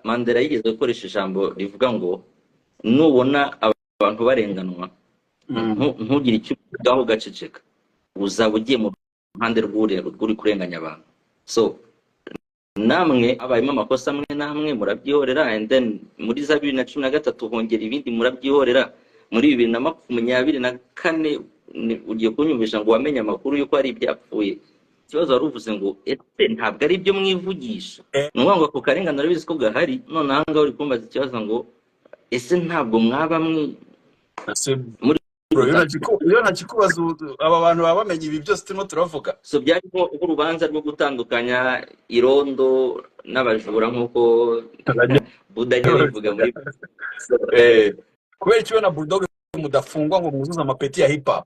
Mandela yigeze gukoresha ijambo rivuga ngo nubona abantu barenganwa, ntugire icyo uvugaho, ugaceceka, uzaba ugiye mu ruhande rw'uri kurenganya abantu. So namwe habayemo amakosa amwe n'amwe, murabyihorera, and then muri za 2013 hongera ibindi, murabyihorera. Muri 2024 ugiye kunyumvisha ngo wamenye amakuru y'uko hari ibyapfuye. Ikibazo wari uvuze ngo ese ntabwo ari ibyo mwivugisha? Ni ukuvuga ngo ako karengane urabizi ko gahari. None aha ngaha uri kumbaza ikibazo ngo ese ntabwo mwaba mwi Ese muri bro, iyo ntakikubaza aba bantu baba bamenye ibi byose turimo turavuga. So byari nk'urubanza rwo gutandukanya irondo n'abajura, nk'uko Buda ajya abivuga muri Kubera ikiwe na Bulldog mudafungwa ngo mwuzuze amapeti ya hip hop?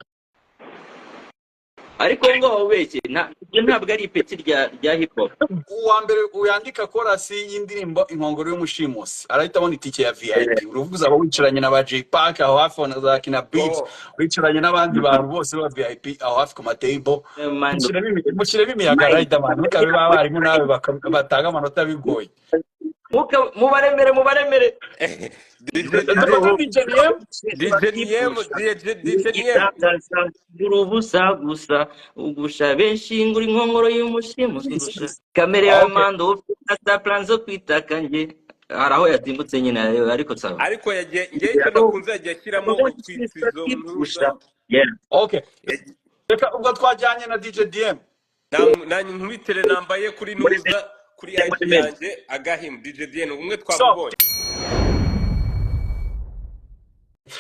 Ariko ngo wabeshye, ibyo ntabwo ari ipeti rya hip hop. Uwa mbere uyandika chorus y'indirimbo "Inkongoro y'Umushimusi" arahita abona itike ya VIP. Uruvuga uzaba wicaranye na ba Jay Park aho hafi, na za Kina Beats, Oh. wicaranye n'abandi bantu bose ba VIP aho hafi ku matable. Mushyiremo imiyaga, Riderman, mukabe b'abarimu nawe batanga amanota bigoye. Mubaremere, mubaremere. DJ Dufate DJ Niem. DJ Niem, DJ Niem. Uri ubusa gusa, ugusha benshi ngura inkongoro y'umushimusi, ugusha kamere yawe. Okay. Mando ufite za plan zo kwitaka. Nge hari aho yasimbutse nyine, ariko sawa. Ariko yagiye, ngewe icyo nakunze, yagiye ashyiramo utwitsizo Kwipfusha. ntuza. Yeah. Okay, reka ubwo twajyanye na DJ DM. Nanjye nkubitire nambaye kuri nuza kuri IG yanjye agahim DJ DM umwe So twamubonye.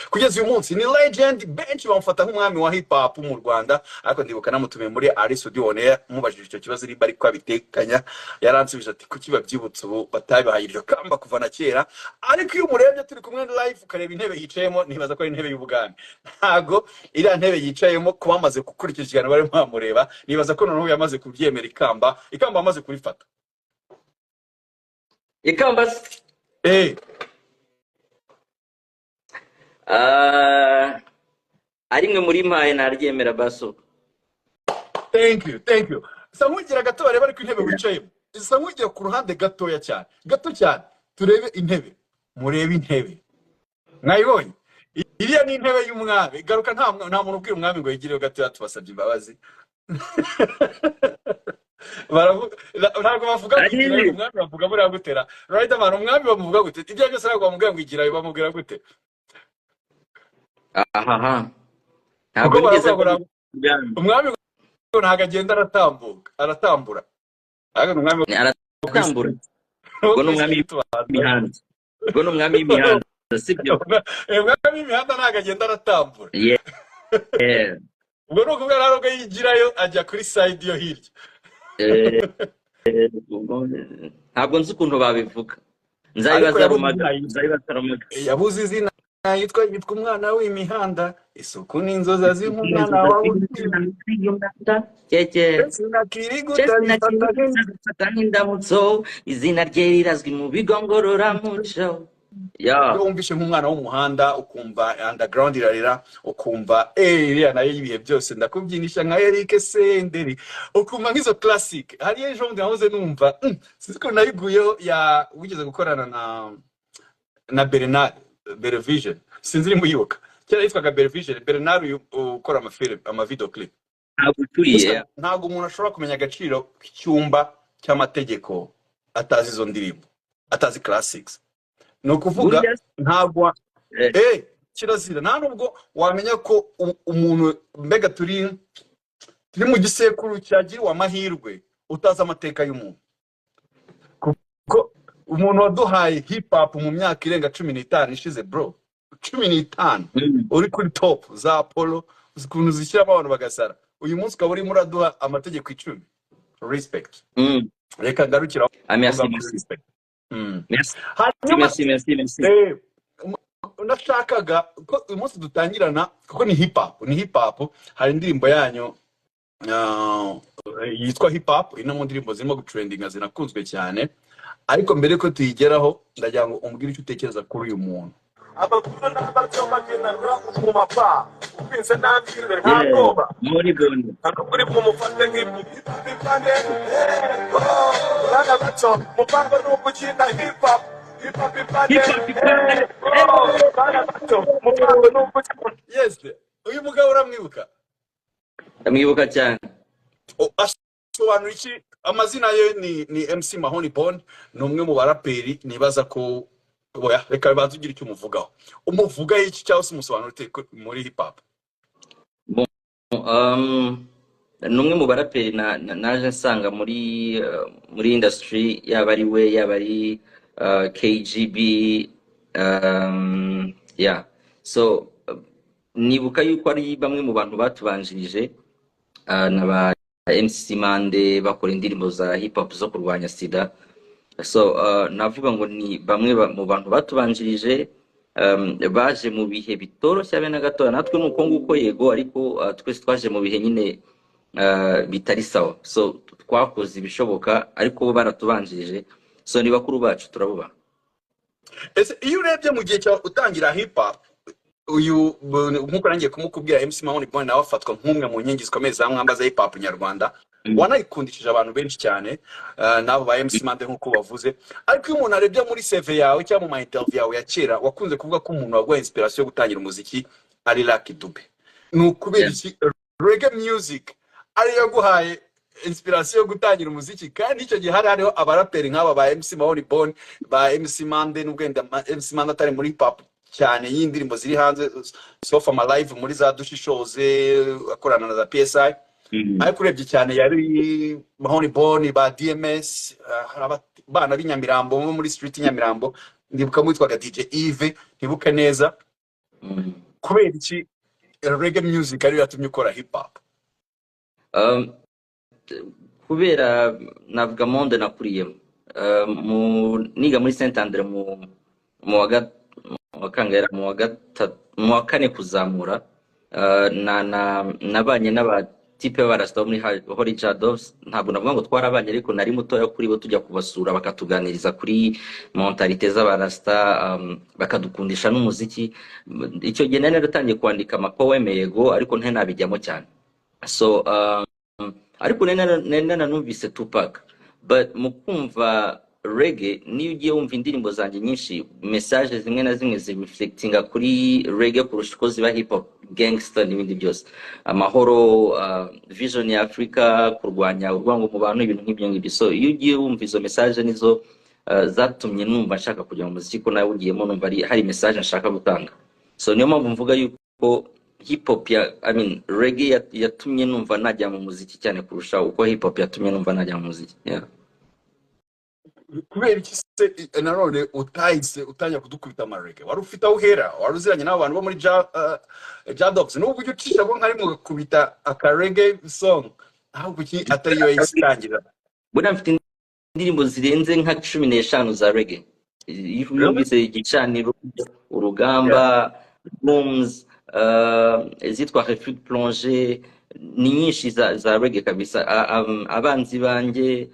Kugeza uyu munsi ni legend, benshi bamufata nk'umwami wa hip hop mu Rwanda. Ariko ndibuka namutumiye muri Ari Studio On Air, mubajije icyo kibazo niba ariko abitekanya, yaransubije ati: "Kuki babyibutse ubu, batabihaye iryo kamba kuva na kera?" Ariko iyo umurebye turi kumwe live, ukareba intebe yicayemo, ntibaza ko ari intebe y'ubwami. Ntago iriya ntebe yicayemo, kuba bamaze gukurikira ikiganiro barimo bamureba, nibaza ko noneho yamaze kubyemera, ikamba amaze kurifata. Ikamba se? Eh. Ah, ari mwe muri mpaye naryemera baso. Thank you, thank you. Sa nk'ugira gato bareba, ariko intebe wicayemo, isa nk'ugiye ku ruhande gatoya cyane, gato cyane, turebe intebe, murebe intebe. Mwayibonye? Iriya ni intebe y'umwami. Garuka, nta muntu ubwira umwami ngo yigireho gatoya. Tubasabye imbabazi. Baravuga, ntabwo bavuga ngo igirayo. Ari Umwami bavuga buriya gutera Riderman, umwami bamuvuga gute? Ibyo byose ntabwo bamubwira ngo igirayo, bamubwira gute? Ahaha, ntabwo Kuko nigeze baravuga ngo mbona umwami ngo ntabwo agenda, aratambuka, aratambura, ariko ni umwami wo ku isi. Aratambura. Wo Ubwo ku ni isi umwami tubanza w'imihanda, ubwo ni umwami w'imihanda, sibyo? Umwami w'imihanda ntabwo agenda, aratambura. Yeah. Ubwo ni ukuvuga ntabwo yigirayo, ajya kuri side yo hirya. Ntabwo nzi ukuntu babivuga. Ariko Nzabibaza yabuze Rumaga. izina yitwa. Nzabibaza Rumaga. Yabuze izina yitwa umwana w'imihanda, isuku n'inzoza z'umwana wa Keke. Sinakiriguta rifata Nk'indamutso, izina rye rirazwi mu bigo ngororamuco ya. Iyo wumvishe nk'umwana w'umuhanda, ukumva "Underground irarira", ukumva iriya nayo y'ibihe byose, "Ndakubyinisha nka Eric Senderi", ukumva nk'izo classic. Hariyo ejo bundi nahoze numva, sinzi ko nayiguyeho, ya wigeze gukorana na Bernard Berevision, sinzi niba uyibuka, kera yitwaga Berevision. Bernard uyu ukora amafilm, ama video clip. Ntabwo ukuriye. Ntabwo umuntu ashobora kumenya agaciro k'icyumba cy'amategeko atazi izo ndirimbo, atazi classics. Ni ukuvuga Burya ntabwo kirazira, nta nubwo wamenya ko umuntu, mbega turi mu gisekuru cyagiriwe amahirwe, utazi amateka y'umuntu, kuko umuntu waduhaye hip hop mu myaka irenga 15 ishize, bro, 15, uri kuri top za Apollo, uzi ukuntu zishyiramo abantu bagasara, uyu munsi ukaba urimo uraduha amategeko 10. Respect. Reka ngarukira aho Ah, merci. ngaho kuri Merci. respect. Merci. Hanyuma Merci, merci, merci. Nashakaga ko uyu munsi dutangirana, kuko ni hip hop, ni hip hop. Hari indirimbo yanyu yitwa "Hip Hop", ino mu ndirimbo zirimo gutrendinga, zinakunzwe cyane. Ariko mbere yuko tuyigeraho, ndagira ngo umbwire icyo utekereza kuri uyu muntu. Abakuru n'abato bagenda mu mapa ubwize ntabwire nta bwoba. Muri boni. Nta n'ukuri bw'umufate nk'ibipande bana bato, mupango ni ugukina hip hop. Hip hop ipande. Hip hop ipande. Hey, oh, bana bato mupango n'uvuze. Yes, uyu mugabo uramwibuka? Ndamwibuka cyane. O, asobanura iki? Amazina ye ni MC Mahoni Bon, ni umwe mu baraperi nibaza ko, oya, reka banze ugire icyo umuvugaho. Umuvugaho iki cyangwa se umusobanura ute muri hip hop? Bon, ni umwe mu baraperi naje nsanga muri industry, yaba ari we, yaba ari KGB, yeah. So nibuka yuko ari bamwe mu bantu batubanjirije, na ba MC Mande bakora indirimbo za hip hop zo kurwanya sida. So navuga ngo ni bamwe mu bantu batubanjirije, baje mu bihe bitoroshye habe na gatoya. Natwe ni uko nguko, yego, ariko twese twaje mu bihe nyine bitari sawa. So twakoze ibishoboka, ariko bo baratubanjirije, so ni bakuru bacu, turabubaha. Ese iyo urebye mu gihe cyawe utangira hip hop, uyu nk'uko nangiye kumukubwira, MC Mahoni Bon nawe afatwa nk'umwe mu nkingi zikomeye za mwamba za hip hop nyarwanda, wanayikundishije abantu benshi cyane, n'abo ba MC Mande nk'uko bavuze. Ariko iyo umuntu arebye muri CV yawe cyangwa mu ma interview yawe ya kera, wakunze kuvuga ko umuntu waguha inspiration yo gutangira umuziki ari Lucky Dube. Ni ukubera iki reggae music ariyo yaguhaye inspiration yo gutangira umuziki, kandi icyo gihe hari hariho abaraperi nk'aba ba MC Mahoni Bon, ba MC Mande, n'ubwo wenda MC Mande atari muri hip hop cyane y'indirimbo ziri hanze, sauf ama live muri za Dushishoze akorana na za PSI, ariko urebye cyane yari Mahoni Bon, ba DMS, hari abana b'i Nyamirambo bo muri street Nyamirambo, ndibuka witwaga DJ Yves, ntibuke neza. Kubera iki reggae music ariyo yatumye ukora hip hop? Kubera navuga monde nakuriyemo. Niga muri Saint Andre mu wa kangahe, mu wa gatatu, mu wa kane kuzamura, na nabanye n'abatipe b'abarasita bo muri Holy Jadoves. Ntabwo navuga ngo twarabanye, ariko nari mutoya kuri bo, tujya kubasura bakatuganiriza kuri mentalité z'abarasita, bakadukundisha n'umuziki. Icyo gihe nari naratangiye kwandika amapoème, yego, ariko ntari nabijyamo cyane. So ariko nari naranumvise Tupac, but mu kumva reggae, niyo ugiye wumva indirimbo zanjye nyinshi, message zimwe na zimwe zireflectinga kuri reggae kurusha uko ziba hip hop gangster n'ibindi byose. Amahoro, vision ya Africa, kurwanya urwango mu bantu, ibintu nk'ibyo ngibyo. So iyo ugiye wumva izo message, nizo zatumye numva nshaka kujya mu muziki, ko nawe ugiyemo numva hari message nshaka gutanga. So niyo mpamvu mvuga yuko hip hop ya, I mean, reggae yatumye numva najya mu muziki cyane kurusha uko hip hop yatumye numva najya mu muziki, yeah. Kubera iki se nanone utahise utangira kudukubita amareggae? Wari ufite aho uhera, wari uziranye n'abo bantu bo muri Jadogs, nubwo ujya ucisha bo nka rimwe ugakubita akareggae song, aho kuki atari yo yahise itangira? Buriya mfite indirimbo zirenze nka 15 za reggae. Iyo Really? yumvise Igicaniro, Urugamba, Rooms, izitwa Refuge Plongé, ni nyinshi za reggae kabisa. Abanzi banjye,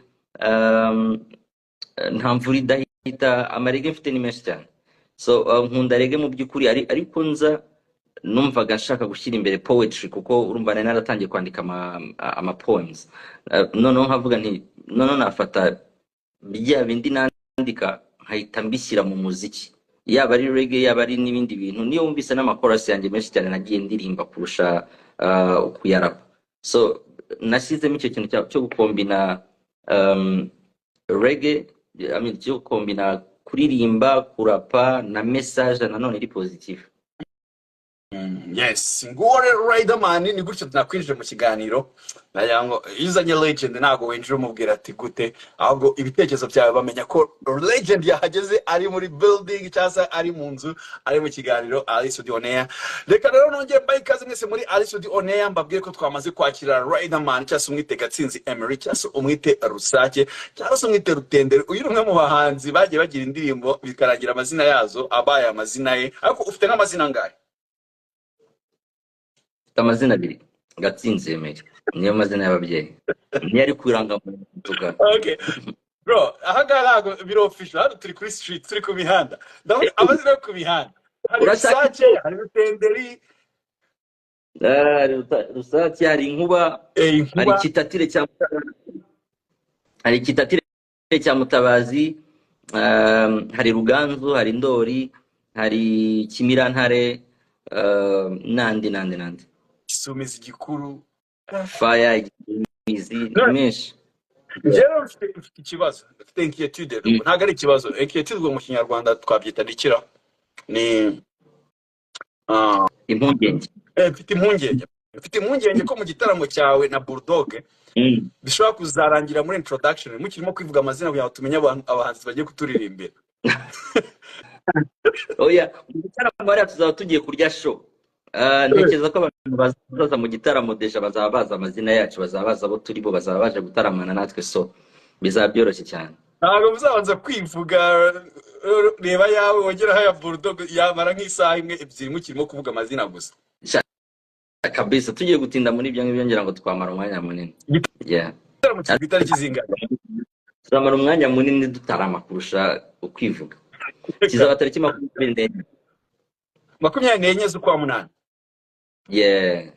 Nta mvura idahita, amareggae mfite ni menshi cyane. So nkunda reggae mu by'ukuri, ariko nza numvaga nshaka gushyira imbere poetry, kuko urumva nari naratangiye kwandika ama poems. Noneho nkavuga nti noneho nafata bya bindi nandika nkahita mbishyira mu muziki, yaba ari reggae, yaba ari n'ibindi bintu. Niyo wumvise n'amakorasi yanjye menshi cyane nagiye ndirimba kurusha kuyarapa. So nashyizemo icyo kintu cyo gukombina reggae, I mean, cyo gukombina kuririmba, kurapa na message nanone iri positive. Yes, nguwo rero Riderman. Ni gutyo tunakwinjije mu kiganiro. Nagira ngo iyo uzanye legend ntabwo winjira umubwira ati gute, ahubwo ibitekerezo byawe bamenya ko legend yahageze, ari muri building cyangwa se ari mu nzu, ari mu kiganiro Ally Soudy On Air. Reka rero nongere mbahe ikaze mwese muri Ally Soudy On Air, mbabwire ko twamaze kwakira Riderman, cyangwa se umwite Gatsinzi Emery, cyangwa se umwite Rusake, cyangwa se umwite Rutenderi. Uyu ni umwe mu bahanzi bagiye bagira indirimbo bikarangira amazina yazo abaye amazina ye. Ariko ufite nk'amazina angahe? Mfite amazina abiri. Gatsinzi Emery niyo mazina y'ababyeyi, niyo ari ku irangamuntu. Okay bro, ahangaha ntabwo biri official, hano turi kuri street, turi ku mihanda. Ndavuga amazina yo ku mihanda, hari Urashaka Rusake, hari Rutenderi. Ah, Rusake, hari Inkuba, hari Inkuba. Kitatire cya, hari Kitatire cya Mutabazi. Hari Ruganzu, hari Ndori, hari Kimirantare, n'andi n'andi n'andi. Gisumizi gikuru. Fire, Gisumizi, ni None menshi. Njyewe mfite ikibazo, mfite inquiétude. Ntabwo ari ikibazo, inquiétude ubwo mu Kinyarwanda twabyita dikira ni Impungenge. Mfite impungenge ko mu gitaramo cyawe na Bulldog bishobora kuzarangira muri introduction mukirimo kwivuga amazina kugira ngo tumenye abahanzi bagiye kuturirimbira. Oya, mu gitaramo hariya tuzaba tugiye kurya show. Ntekereza ko abantu bazaza mu gitaramo déjà bazaba bazi amazina yacu, bazaba bazi abo turi bo, bazaba baje gutaramana natwe, so bizaba byoroshye cyane. Ntabwo muzabanza kwivuga, reba yawe wongeraho aya Bulldog, yamara nk'isaha imwe, ebyiri mukirimo kuvuga amazina gusa. Kabisa, tugiye gutinda muri ibyo ngibyo ngira ngo twamara umwanya munini. Yeah. Igitaramo kiri ku itariki zingana? Tuzamara umwanya munini dutarama kurusha ukwivuga. Kizaba tariki 24. 24 z'ukwa munani. Yeah.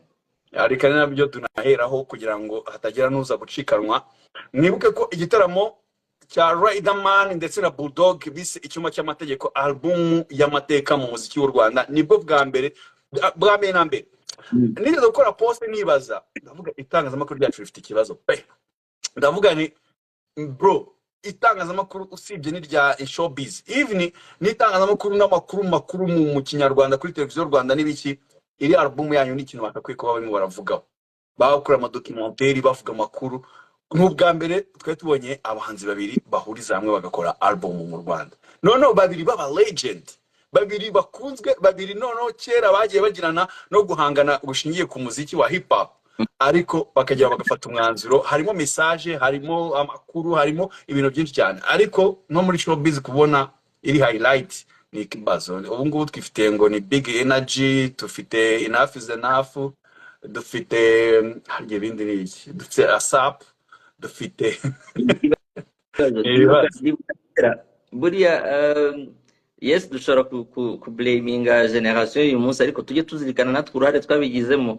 Reka nabyo tunaheraho kugira ngo hatagira n'uza gucikanwa. Mwibuke ko igitaramo cya Riderman ndetse na Bulldog bise Icyuma cy'Amategeko, albumu y'amateka mu muziki w'u Rwanda, nibwo bwa mbere na mbere nigeze gukora post nibaza, ndavuga itangazamakuru ryacu rifite ikibazo pe. Ndavuga ni bro, itangazamakuru usibye n'irya showbiz, even n'itangazamakuru n'amakuru makuru mu Kinyarwanda kuri Televiziyo Rwanda n'ibiki, iri album yanyu ni ikintu bagakwiye kuba barimo baravugaho, bakora amadocumentary, bavuga amakuru. Nk'ubwa mbere twari tubonye abahanzi babiri bahuriza hamwe bagakora album mu Rwanda, noneho babiri baba legend, babiri bakunzwe, babiri noneho kera bagiye bagirana no guhangana gushingiye ku muziki wa hip hop, ariko bakagera bagafata umwanzuro. Harimo message, harimo amakuru, harimo ibintu byinshi cyane, ariko no muri showbiz kubona iri highlight ni ikibazo. Ubu ngubu twifite ngo ni Big Energy, dufite Enough Is Enough, dufite harya ibindi ni iki, dufite ASAP, dufite Ibibazo. Ibibazo. Ndibuka kera, buriya yes, dushobora kublaminga generation y'uyu munsi, ariko tujye tuzirikana natwe uruhare twabigizemo.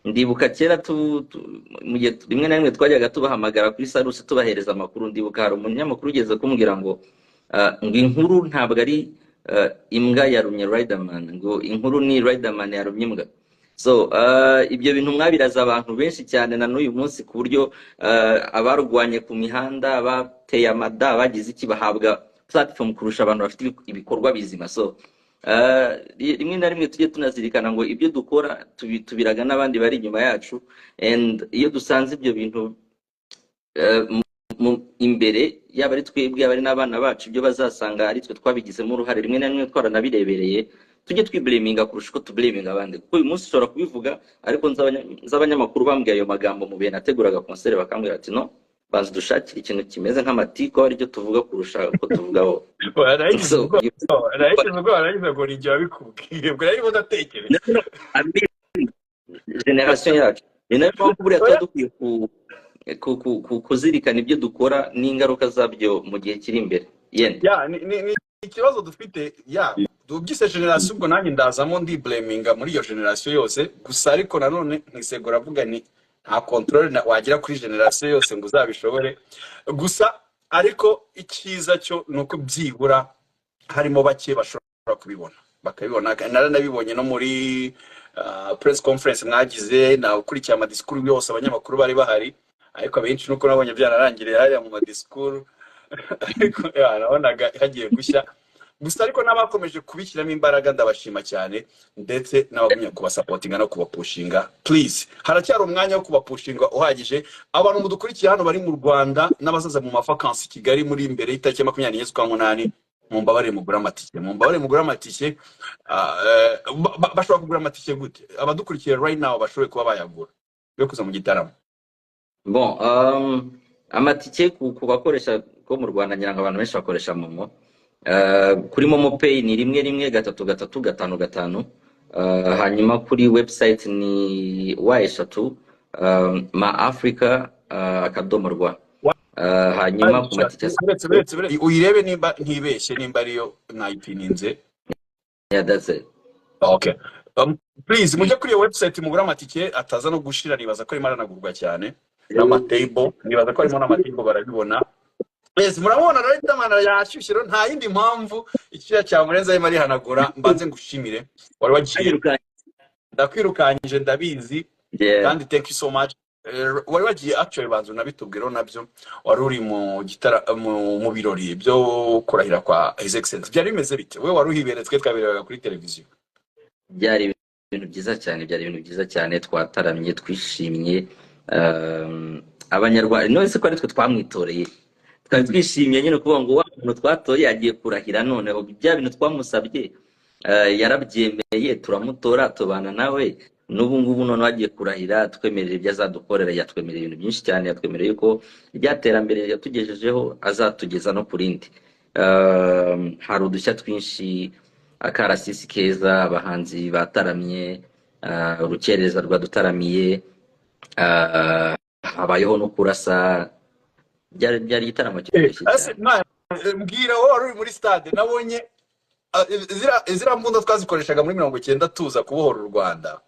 Ndibuka kera mu gihe rimwe na rimwe twajyaga tubahamagara kuri Salus tubahereza amakuru. Ndibuka hari umunyamakuru ugeze kumbwira ngo ngo inkuru ntabwo ari imbwa yarumye Riderman, ngo inkuru ni Riderman yarumye imbwa. So ibyo bintu mwabiraza abantu benshi cyane na n'uyu munsi, ku buryo abarwanye ku mihanda, bateye amada, bagize iki, bahabwa platform kurusha abantu bafite ibikorwa bizima. So rimwe na rimwe tujye tunazirikana ngo ibyo dukora tubiraga n'abandi bari inyuma yacu, and iyo dusanze ibyo bintu imbere, yaba ari twebwe, yaba ari n'abana bacu, ibyo bazasanga ari twe twabigizemo uruhare, rimwe na rimwe twaranabirebereye, tujye twiblaminga kurusha uko tublaminga abandi, kuko uyu munsi ushobora kubivuga, ariko nzi abanyamakuru bambwiye ayo magambo mu bihe nateguraga concert, bakambwira ati: "No, banza dushakire ikintu kimeze nk'amatiku abe aribyo tuvuga kurusha uko tuvugaho." Naragize So ubwoba, naragize ubwoba, naragize ngo ni ibyo wabikubwiye, ubwo narimo ndatekereza. No, I mean, generation yacu, ni nayo mpamvu buriya tuba Oya. dukwiye kuzirikana ibyo dukora n'ingaruka zabyo mu gihe kiri imbere yenda. Ya, ni ikibazo dufite ya tubyise generation, ubwo nanjye ndazamo ndiblaminga muri iyo generation yose gusa, ariko nanone nkisegura avuga ni nta control wagira kuri generation yose ngo uzabishobore gusa. Ariko icyiza cyo ni uko byibura harimo bake bashobora kubibona, bakabibona. Naranabibonye no muri press conference mwagize, nakurikiye amadisikuru yose, abanyamakuru bari bahari, ariko abenshi nuko nabonye byararangiriye hariya mu madisikuru, ariko ya, nabonaga hagiye gushya gusa. Ariko n'abakomeje kubishyiramo imbaraga ndabashima cyane, ndetse n'abagumya kubasupportinga no kubapushinga. Please, haracyari umwanya wo kubapushinga uhagije. Abantu mudukurikiye hano bari mu Rwanda n'abazaza mu mavakansi i Kigali muri imbere y'itariki ya 24 z'ukwa munani, mumbabarire mugure amatike, mumbabarire mugure amatike. Bashobora kugura amatike gute, abadukurikiye right now bashoboye kuba bayagura yo kuza mu gitaramo? Bon, amatike ku bakoresha ko mu Rwanda, ngira ngo abantu benshi bakoresha MoMo. Kuri MoMo Pay ni 113355. Hanyuma kuri website ni w www.maafrica.rw. Hanyuma ku matike Uretse uyirebe nimba ntibeshye, nimba ariyo nayipininze. Yeah, that's it. Okay. Please mujye kuri iyo website mugure amatike ataza no gushira. Nibaza ko arimo aranagurwa cyane n'amatable, nibaza ko harimo n'amatable, barabibona. Yes, murabona Riderman yashyushye rero, nta yindi mpamvu icyuya cyamurenze arimo arihanagura. Mbanze ngushimire, wari wagiye. Anyirukanye. Ndakwirukanyije, ndabizi. Yeah. Kandi thank you so much. Wari wagiye actually, banza unabitubwireho nabyo, wari uri mu gitara mu birori byo kurahira kwa His Excellence. Byari bimeze bite? We wari uhibereye, twe twabirebaga kuri televiziyo. Byari ibintu byiza cyane, byari ibintu byiza cyane. Twataramye, twishimye. Abanyarwanda none se ko ari twe twamwitoreye, twari twishimye nyine kuvuga ngo wa muntu twatoye agiye kurahira noneho bya bintu twamusabye, yarabyemeye, turamutora, tubana nawe n'ubu ngubu, noneho agiye kurahira twemerera ibyo azadukorera. Yatwemereye ibintu byinshi cyane, yatwemereye yuko rya terambere yatugejejeho azatugeza no ku rindi. Hari udushya twinshi, akarasisi keza, abahanzi bataramye, urukerereza rwadutaramiye, habayeho no kurasa. Byari igitaramo kiryoshye Ese cyane. Man, mbwira, wowe wari uri muri stade, nabonye ziriya mbunda twazikoreshaga muri 90 tuza kubohora u Rwanda.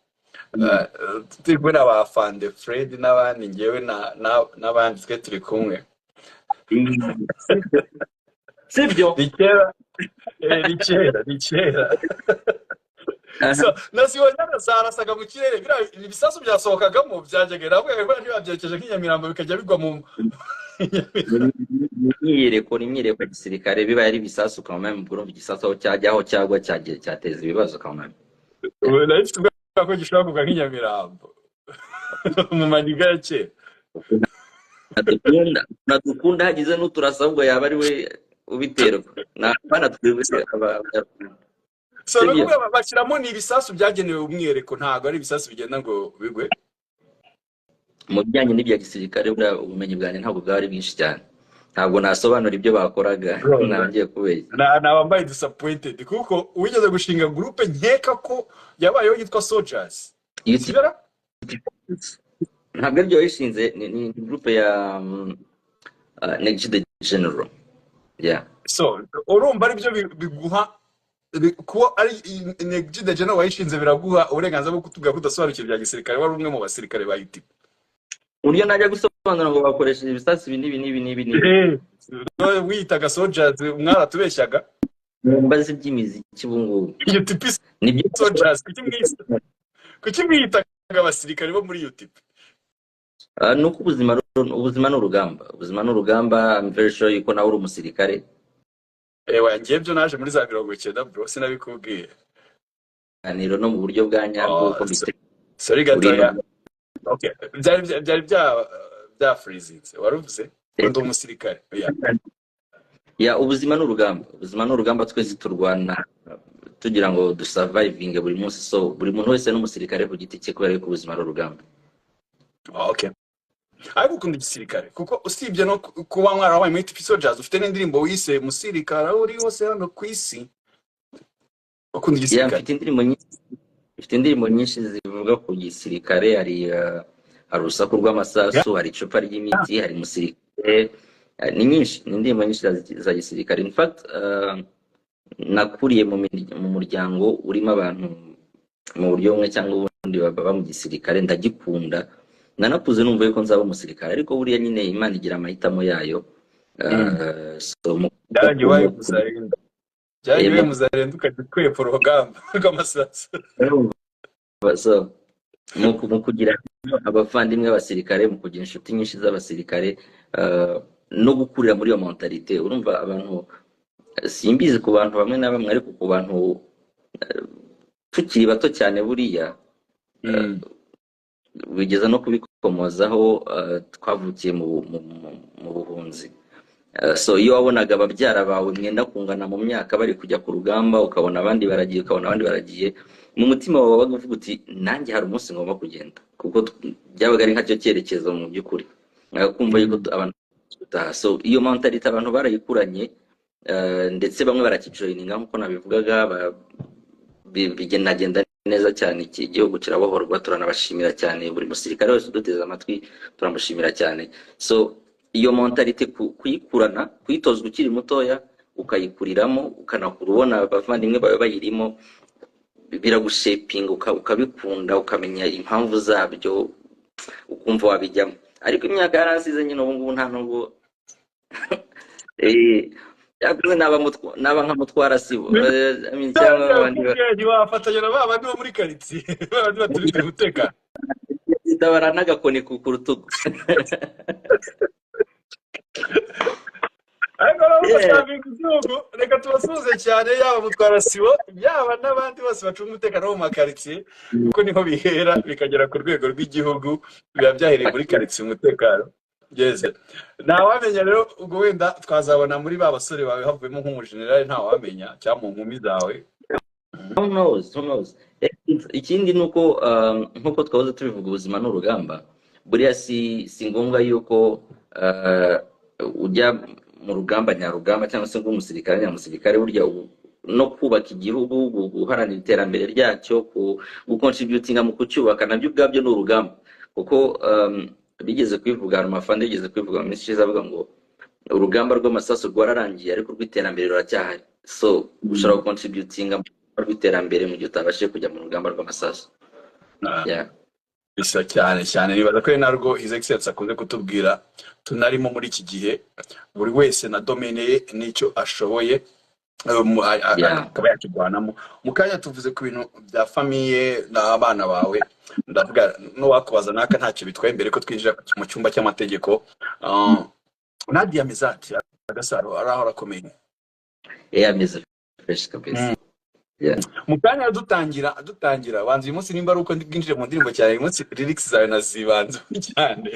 Turi kumwe na ba Fande Fred n'abandi, ngewe n'abandi twe turi kumwe. Sibyo? Ni kera, ni kera, ni kera. So nasibonye zarasaga mu kirere, biriya ibisasu byasohokagamo byajyaga, navuga ngo ntibabyerekeje nk'inyamirambo bikajya bigwa mu Ni imyiyereko ya gisirikare. Bibaye ari ibisasu quand même, urumva igisasu aho cyajya, aho cyagwa, cyagiye cyateza ibibazo quand même. Ubu nari mfite ubwoba ko gishobora kugwa nk'inyamirambo mu maniga ya kera. Nadukunda hagize n'uturasa, ahubwo yaba ari we ubiterwa, nta twebwe Abanyarwanda. So ni Sibyo? ukuvuga bashyiramo, ni ibisasu byagenewe umwihereko, ntabwo ari ibisasu bigenda ngo bigwe. Mu bijyanye n'ibya gisirikare, buriya ubumenyi bwanjye ntabwo bwaba ari bwinshi cyane, ntabwo nasobanura ibyo bakoraga. Bro, ntangiye kubeshya. Naba mbaye disappointed kuko wigeze gushinga groupe, nkeka ko yabayeho, yitwa Soldiers. Iyo Sibyo ra? Ntabwo aribyo yishinze, ni groupe ya Neg G the General, yeah. So urumva aribyo biguha kuba ari Neg G the General wayishinze, biraguha uburenganzira bwo kutubwira ko udasobanukiwe bya gisirikare, wari umwe mu basirikare ba UTP. Uburyo najya gusobanura ngo bakoresheje ibisasu ibi n'ibi n'ibi n'ibi n'ibi? Wiyitaga Soldiers, mwaratubeshyaga. Mbaze iby'imiziki ubu ngubu. UTP Nibyo. Soldiers, kuki mwiyitaga abasirikare bo muri UTP? Ni uko ubuzima ni urugamba, ubuzima ni urugamba. I'm very sure yuko nawe uri umusirikare. Ewa, ngiye byo naje muri za 90, bro, sinabikubwiye. Ganiro no mu buryo bwa nyabwo Oh, uko mbite sorry uri gatoya. Okay, byari bya freezinze, waruvuze ngo ndi umusirikare, yeah. Yeah, ubuzima ni urugamba, ubuzima ni urugamba. Twese turwana tugira ngo dusurvivinge buri munsi, so buri muntu wese ni umusirikare ku giti cye kubera yuko ubuzima ari urugamba. Okay, ariko ukunda igisirikare kuko usibye no kuba mwarabaye muri TP Soldiers, ufite n'indirimbo wise "Musirikare aho uri hose hano ku isi". Ukunda Yeah. igisirikare? Mfite indirimbo nyinshi zivuga ku gisirikare. Hari "Urusaku rw'amasasu", hari "Icupa ry'imiti", hari "Musirikare". Ni nyinshi, ni indirimbo nyinshi za gisirikare. In fact, nakuriye mu muryango urimo abantu mu buryo bumwe cyangwa ubundi baba mu gisirikare. Ndagikunda, nanakuze numva yuko nzaba umusirikare, ariko buriya nyine Imana igira amahitamo yayo. So Byarangiye ubaye muzarenda, byarangiye ubaye muzarenda, ukajya kwepa urugamba rw'amasasu. So mu kugira abavandimwe b'abasirikare, mu kugira inshuti nyinshi z'abasirikare, no gukurira muri iyo mentalité, urumva abantu, simbizi ku bantu bamwe na bamwe, ariko ku bantu tukiri bato cyane buriya, bigeza no kubikomozaho, twavukiye mu buhunzi. So iyo wabonaga ababyara bawe mwenda kungana mu myaka bari kujya ku rugamba, ukabona abandi baragiye, ukabona abandi baragiye, mu mutima wawe wabaga uvuga uti: "Nanjye hari umunsi ngomba kugenda", kuko byabaga ari nkacyo cyerekezo mu by'ukuri. Kumva yuko abantu dutaha. So iyo mentalité abantu barayikuranye, ndetse bamwe barakijoininga nk'uko nabivugaga, bigendagenda neza cyane. Iki gihugu kirabohorwa, turanabashimira cyane. Buri musirikare wese uduteze amatwi turamushimira cyane. So iyo mentalité kuyikurana, kuyitozwa ukiri mutoya, ukayikuriramo, ukanakura ubona abavandimwe bawe bayirimo, biragushapinga, ukabikunda, ukamenya impamvu zabyo, ukumva wabijyamo. Ariko imyaka yaransize nyine, ubu ngubu nta nubwo Yakoze naba nka Mutwara Sibo. I mean, cyangwa abandi Ntiwafatanya na ba bandi bo muri karitsiye, ba bandi baturindira umutekano. Tabara n'agakoni ku rutugu. Ariko nabo bashaka igihugu, reka tubasuhuze cyane, yaba Mutwara Sibo, yaba n'abandi bose bacunga umutekano wo mu makaritsiye, kuko niho bihera bikagera ku rwego rw'igihugu, biba byahereye muri karitsiye umutekano. Ngeze ntawamenya rero, ubwo wenda twazabona muri ba basore bawe havuyemo nk'umujenerali, ntawamenya, cyangwa mu nkumi zawe. Who knows, who knows. Ikindi ni uko nk'uko twahoze tubivuga, ubuzima ni urugamba. Buriya si ngombwa yuko ujya mu rugamba nyarugamba cyangwa se ng'umusirikare nyamusirikare. Burya no kubaka igihugu, guharanira iterambere ryacyo, gucontributinga mu kucyubaka, nabyo ubwabyo ni urugamba. Kuko bigeze kwivuga, Mafande bigeze kwivuga mu minsi ishize, avuga ngo urugamba rw'amasasu rwararangiye ariko urw'iterambere ruracyahari. So ushobora gucontributinga mu rugamba rw'iterambere mu gihe utabashije kujya mu rugamba rw'amasasu. Bisa cyane cyane nibaza ko ari narwo His Excellence akunze kutubwira tunarimo muri iki gihe, buri wese na domaine ye n'icyo ashoboye, akaba yakirwanamo. Mu kanya tuvuze ku bintu bya famille n'abana bawe, ndavuga n'uwakubaza naka ntacyo bitwaye mbere ko twinjira mu cyumba cy'amategeko. Nadia Mezati Agasaro araho arakomeye. Ameze fresh kabisa. Mu kanya dutangira banza uyu munsi, nimba ari uko bwinjire mu ndirimbo cyane, uyu munsi lyrics zawe nazibanze cyane.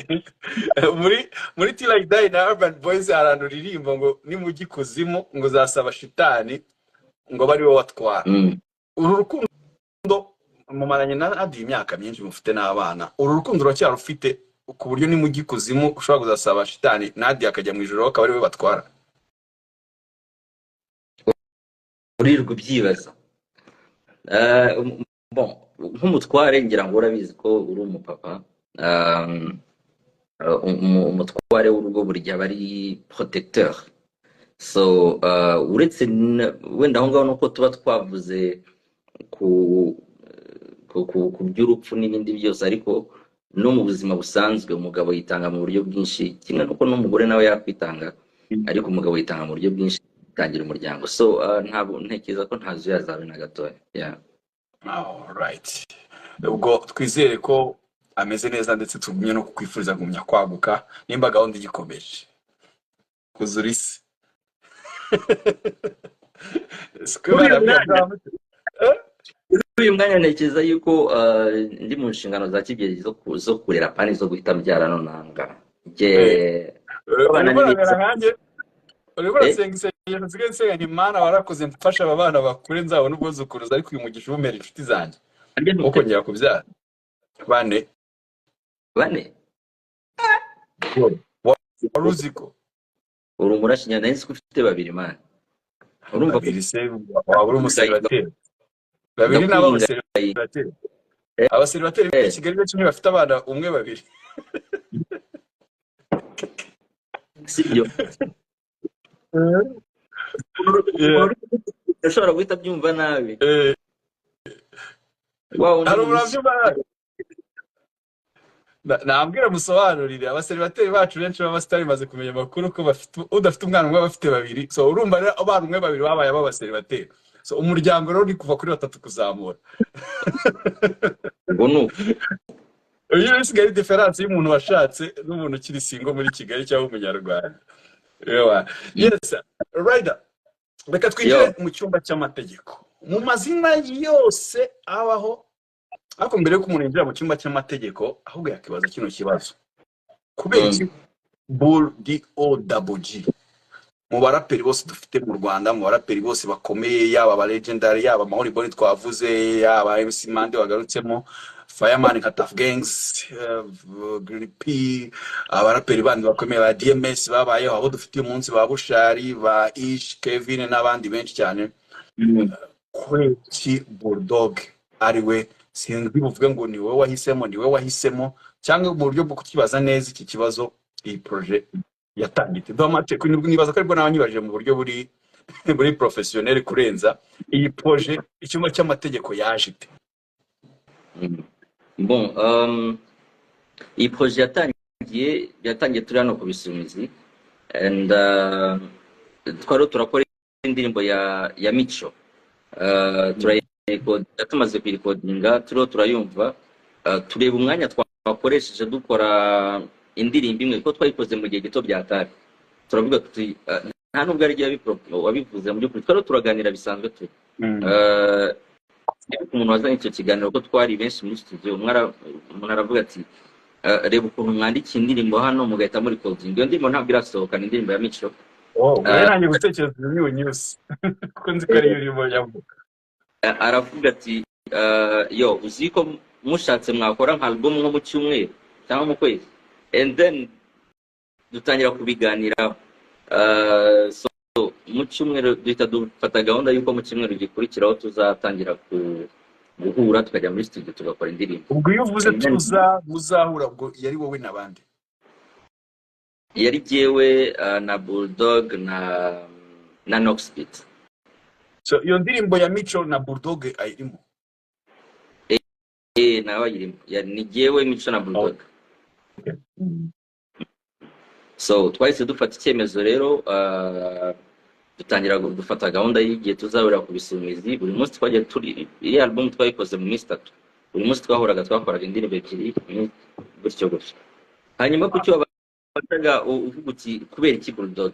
Muri Till I Die na Urban Boys hari ahantu uririmba ngo nimujya ikuzimu ngo uzasaba shitani ngo abe ari wowe watwara. Uru rukundo mumaranye na Nadia imyaka myinshi, mufite n'abana, uru rukundo uracyarufite ku buryo nimujya ikuzimu ushobora kuzasaba shitani Nadia akajya mu ijoro akaba ari we batwara? Urirwa ubyibaza. Bon, nk'umutware ngira ngo urabizi ko uri umupapa. Umutware w'urugo buri gihe aba ari protecteur. So uretse wenda aho ngaho nuko tuba twavuze ku by'urupfu n'ibindi byose, ariko no mu buzima busanzwe umugabo yitanga mu buryo bwinshi, kimwe nuko n'umugore nawe yakwitanga, ariko umugabo yitanga mu buryo bwinshi, yitangira umuryango. So ntabwo ntekereza ko ntazo yazabe na gatoya. All right. Ubwo twizere ko ameze neza, ndetse tugumye no kukwifuriza kugumya kwaguka nimba gahunda igikomeje kuzura isi. Siko Muri uyu mwanya ntekereza yuko ndi mu nshingano za kibyeyi zo kurera pani zo guhita mbyara nonanga. Nge abana ni beza. Urimo urasenga isengesho nsigaye nsenga nti Mana warakoze mfasha aba bana bakure nzabone ubwuzukuruza, ariko uyu mugisha ubumera inshuti zanjye wo kongera kubyara bane. Bane? Wari uzi ko uri umurashinya, nari nzi ko ufite babiri man. Urumva ko babiri se waba uri umuseribateri? Babiri ni ab'abaseribateri. Abaseribateri b'i Kigali benshi ntibafite abana umwe babiri. Sibyo. Ushobora guhita byumva nabi. Hari umuntu abyumva nabi. Nambwira musobanurire, abaseribateri bacu benshi b'abasitari bamaze kumenya amakuru ko bafite udafite umwana umwe bafite babiri. So urumva rero abana umwe babiri babaye ab'abaseribateri. So umuryango rero ni kuva kuri batatu kuzamura. Ubwo ni uko. Uyu ni isigaye diferanse y'umuntu washatse n'umuntu ukiri single muri Kigali cyangwa umunyarwanda. Yes, Rider, reka twinjire mu cyumba cy'amategeko. Mu mazina yose abaho, ariko mbere yuko umuntu yinjira mu cyumba cy'amategeko, ahubwo yakibaza kino kibazo. Kubera iki Bull DOWG mu baraperi bose dufite mu Rwanda, mu baraperi bose bakomeye, yaba aba legendary, yaba Mahoro Boni twavuze, yaba MC Mande wagarutsemo, Fireman nka Tuff Gangs, Green P, abaraperi bandi bakomeye ba DMS babayeho, abo dufite uyu munsi ba Bushari, ba Ish, Kevin n'abandi benshi cyane. Kuki Bulldog ari we? Sinzi buvuge ngo ni wowe wahisemo, ni wowe wahisemo, cyangwa mu buryo bwo kukibaza neza iki kibazo iyi projet yatangiye. Domate nibaza ko aribwo nawe nyibaje mu buryo buri muri professionnel kurenza iyi projet icyumba cy'amategeko yaje ite? Bon, iyi projet yatangiye turi hano ku Bisumizi, and Twari turakora indirimbo ya Mico, turayirekodinga. Tumaze kuyirekodinga, turiho turayumva, tureba umwanya twakoresheje dukora indirimbo imwe, kuko twayikoze mu gihe gito byatari. Turavuga tuti nta nubwo ari ryo wabivuze. Mu by'ukuri twari turaganira bisanzwe tu ariko umuntu wazanye icyo kiganiro, ko twari benshi muri studio, umuntu aravuga ati: "Reba ukuntu mwandikiye indirimbo hano mugahita muri recording." Iyo ndirimbo ntabwo irasohoka, ni indirimbo ya Mico. Oh, wowe nanjye gutekereza iyo news, kuko nzi ko ariyo urimo yavuga. Aravuga ati: "Yo, uzi ko mushatse mwakora nka album nko mu cyumweru cyangwa mu kwezi?" And then dutangira kubiganiraho. So mu cyumweru duhita dufata gahunda y'uko mu cyumweru gikurikiraho tuzatangira guhura, tukajya muri studio, tugakora indirimbo. Ubwo iyo uvuze And then tuza muzahura, ubwo yari wowe n'abandi? Yari jyewe na Bulldog na Noxbeat. So iyo ndirimbo ya Mico na Bulldog ayirimo? Eh, nawe ayirimo. Ni jyewe, Mico na Bulldog. So twahise dufata icyemezo rero, dutangira dufata gahunda y'igihe tuzahurira ku Bisumizi. Buri munsi twagiye turi, iriya album twayikoze mu minsi 3. Buri munsi twahoraga twakoraga indirimbo ebyiri, gutyo gutyo. Hanyuma ku cyo wabashaga uvuga uti kubera iki Bulldog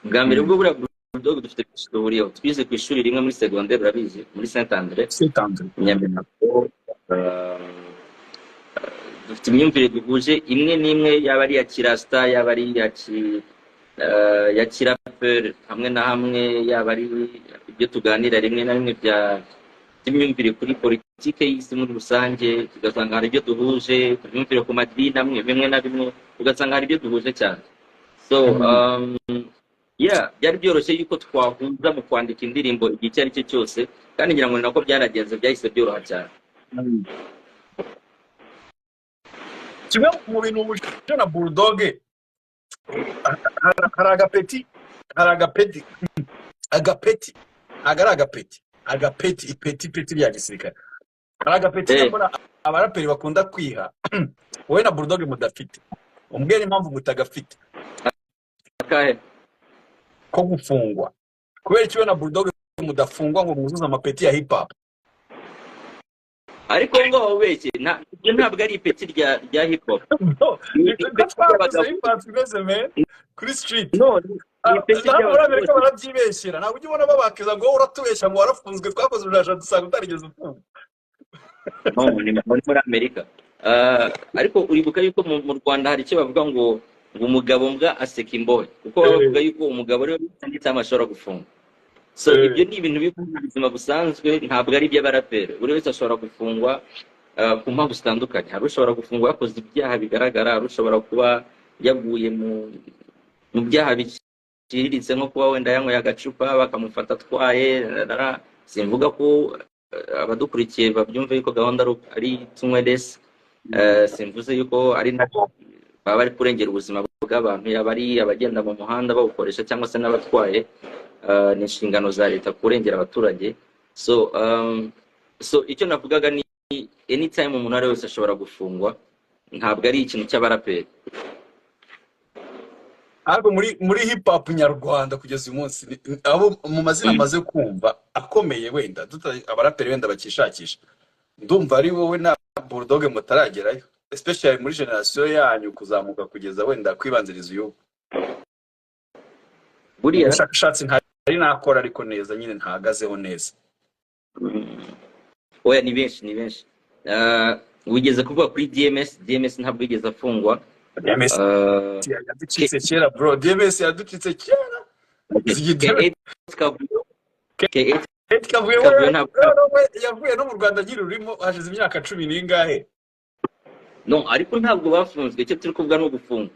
bwa mbere, ubwo buriya Bulldog dufite byinshi duhuriyeho. Twize ku ishuri rimwe muri segonderi, urabizi, muri Saint Andre. Saint Andre. Nyamirambo. Dufite imyumvire duhuje imwe n'imwe, yaba ari iya kirasta, yaba ari iya ya kiraperi hamwe na hamwe, yaba ari ibyo tuganira rimwe na rimwe bya by'imyumvire kuri politike y'isi muri rusange, tugasanga hari ibyo duhuje ku myumvire ku madini amwe bimwe na bimwe, ugasanga hari ibyo duhuje cyane. So yeah, byari byoroshye yuko twahuza mu kwandika indirimbo igihe icyo ari cyo cyose, kandi ngira ngo ni nako byanagenze, byahise byoroha cyane. Kimwe mu bintu buje na Bulldog, hari agapeti, hari agapeti, agapeti ntabwo ari agapeti, agapeti, ipeti, ipeti rya gisirikare, hari agapeti nyamara abaraperi bakunda kwiha, wowe na Bulldog mudafite. Umbwire impamvu mutagafite. Akahe? Ko gufungwa. Kubera iki wowe na Bulldog mudafungwa ngo mwuzuze amapeti ya hip hop? Ariko ngo wabeshye, ibyo ntabwo ari ipeti rya hip hop. No, Ni niko ipeti twavuze. ry'abagabo. Hip hop imeze, man, kuri street. No, ni ipeti Naho muri ry'abagabo Amerika bose. Barabyibeshyera. Ntabwo ujya ubona babakiza ngo wowe uratubeshya ngo warafunzwe, twakoze ubujajwa dusanga utarigeze ufungwa? No, ni muri Amerika. Ah, ariko uribuka yuko mu Rwanda hari icyo bavuga ngo umugabo mbwa aseka imbohe, kuko baba bavuga yuko umugabo ariwe ndetse ashobora gufunga. So ibyo ni ibintu biba mu buzima busanzwe, ntabwo ari iby'abaraperi. Buri wese ashobora gufungwa ku mpamvu zitandukanye. Hari ushobora gufungwa yakoze ibyaha bigaragara, hari ushobora kuba yaguye mu byaha biciriritse, nko kuba wenda yanyweye agacupa bakamufata atwaye rarara. Simvuga ko abadukurikiye babyumve yuko gahunda ari tunywe desi. Simvuze yuko ari nabo baba bari kurengera ubuzima bw'abantu, yaba ari abagenda mu muhanda bawukoresha cyangwa se n'abatwaye. Ni inshingano za leta kurengera abaturage. So icyo navugaga ni anytime umuntu ari wese ashobora gufungwa, ntabwo ari ikintu cy'abaraperi. Ariko muri hip hop nyarwanda kugeza uyu munsi, abo mu mazina amaze kumva akomeye, wenda abaraperi wenda bakishakisha, ndumva ari wowe na Bulldog mutaragerayo, especially muri generation yanyu kuzamuka kugeza wenda kwibanziriza uyu. Buriya Ubushakashatsi ntari nakora, ariko neza nyine ntahagazeho neza. Oya, ni benshi, ni benshi. Wigeze kuvuga kuri DMS. DMS ntabwo yigeze afungwa. DMS yaducitse kera, bro. DMS yaducitse kera. K8 Kavuyo, K8 Kavuyo. Kavuyo ntabwo we yavuye no mu Rwanda agira ururimo, hashize imyaka cumi n'ingahe. No, ariko ntabwo bafunzwe. Icyo turi kuvuga ni ugufunga.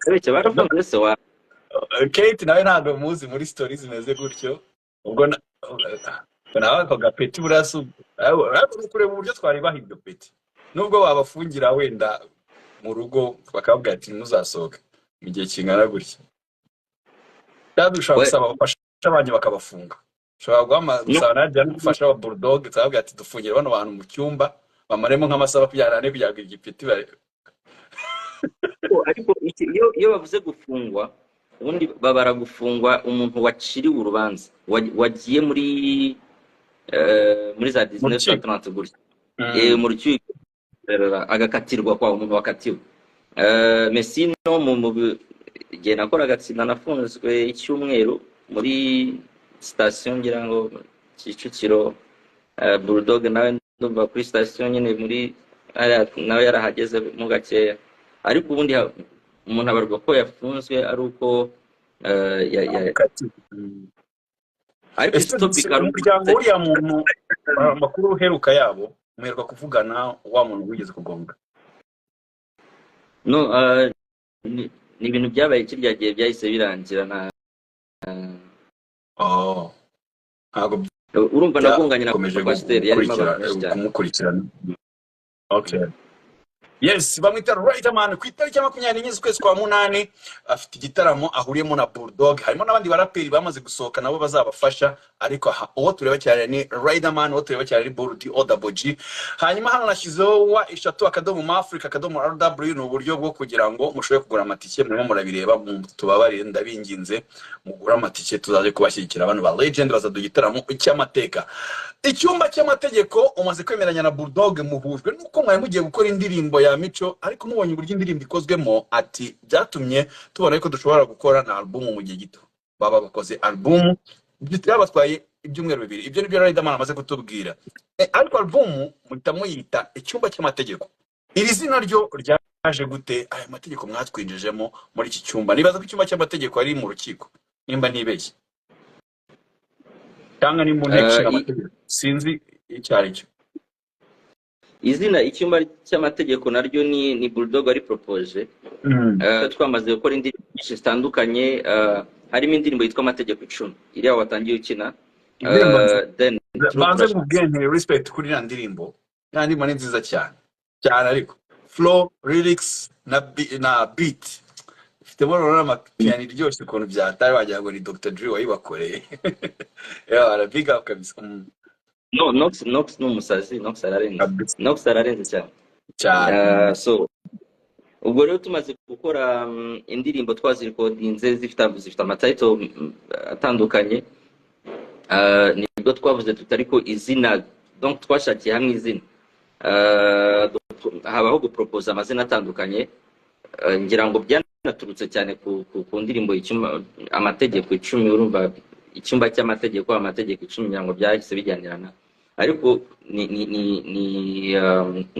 Uretse barafunzwe se wa Kate nawe ntabwo muzi muri stories zimeze gutyo. Ubwo nawe ako gapeti buriya si uri kureba uburyo twari baha iryo peti, nubwo babafungira wenda mu rugo bakababwira ati ntimuzasohoke mu gihe kingana gutya, cyangwa ushobora gusaba abafasha banyu bakabafunga. Ushobora No. gusaba Nadia n'umufasha wa Bulldog, tukababwira ati dufungire bano bantu mu cyumba bamaremo nk'amasaha 24 kugira ngo igipeti Ariko iyo bavuze gufungwa Ubundi babara gufungwa umuntu waciriwe urubanza, wagiye muri za Mu 19 rukiko. 30 gutya. Mu rukiko, agakatirwa, kwa umuntu wakatiwe. Mais sinon mu igihe nakoraga accident, nafunzwe icyumweru muri station, ngira ngo Kicukiro. Bulldog nawe ndumva kuri station nyine muri hariya, nawe yarahageze mo gakeya. Ariko ubundi umuntu abarwa ko yafunzwe ari uko Kati. Ariko Ese topic ari umuryango w'uriya muntu, amakuru uheruka yabo, muheruka kuvugana, wa muntu wigeze kugonga? No, ni ibintu byabaye kirya gihe, byahise birangira na Oh, ntabwo urumva nagonganye na byakomeje coaster yarimo gukurikira abantu benshi cyane. Kumukurikirana. Okay, yes, bamwita Riderman. Ku itariki ya 24 z'ukwezi kwa munani afite igitaramo ahuriyemo na Bulldog, harimo n'abandi baraperi bamaze gusohoka nabo bazabafasha, ariko aha uwo tureba cyane ni Riderman, uwo tureba cyane ni Bull O Double G. Hanyuma hano nashyizeho www.mafrica.rw, ni uburyo bwo kugira ngo mushobore kugura amatike. Murimo murabireba, tubabarire, ndabinginze mugure amatike, tuzaze kubashyigikira. Bano ba legend bazaduha igitaramo cy'amateka. Icyumba cy'amategeko, umaze kwemeranya na Bulldog, muhujwe nuko mwari mugiye gukora indirimbo ya Mico, ariko mubonye uburyo indirimbo ikozwemo, ati byatumye tubona ko dushobora gukora na album mu gihe gito. Baba bakoze album byabatwaye ibyumweru 2. Ibyo nibyo Riderman amaze kutubwira. Ariko album muhita muyita Icyumba cy'Amategeko. Iri zina ryo ryaje gute? Aya mategeko mwatwinjijemo muri iki cyumba, nibaza ko icyumba cy'amategeko ari mu rukiko nimba ntibeshye, cyangwa ni mu nteko ishinga amategeko, sinzi icyo ari cyo. Izina Icyumba cy'Amategeko naryo ni Bulldog wari proposé. Twamaze gukora indirimbo nyinshi zitandukanye, harimo indirimbo yitwa Amategeko 10, iriya watangiye ukina. Indirimbo Then banze mubwiye nti respect kuri iriya ndirimbo. Iriya ndirimbo ni nziza cyane cyane, ariko flow, lyrics na beat ifitemo rero amapiyano iryoshye ukuntu byatari, wagira ngo ni Dr. Dre wayibakoreye. Yeah, big up kabisa. No, Nox ni umusazi, Nox ararenze. Kabisa. Nox ararenze cyane. Cyane. So ubwo rero tumaze gukora indirimbo, twazirikodinze, zifite amatitle atandukanye. Nibwo twavuze tuti ariko izina, donc twashakiye hamwe izina. Habaho gupropoza amazina atandukanye. Ngira ngo byanaturutse cyane ku ndirimbo icyumba Amategeko 10. Urumva Icyumba cy'Amategeko, Amategeko 10, ngira ngo byahise bijyanirana. Ariko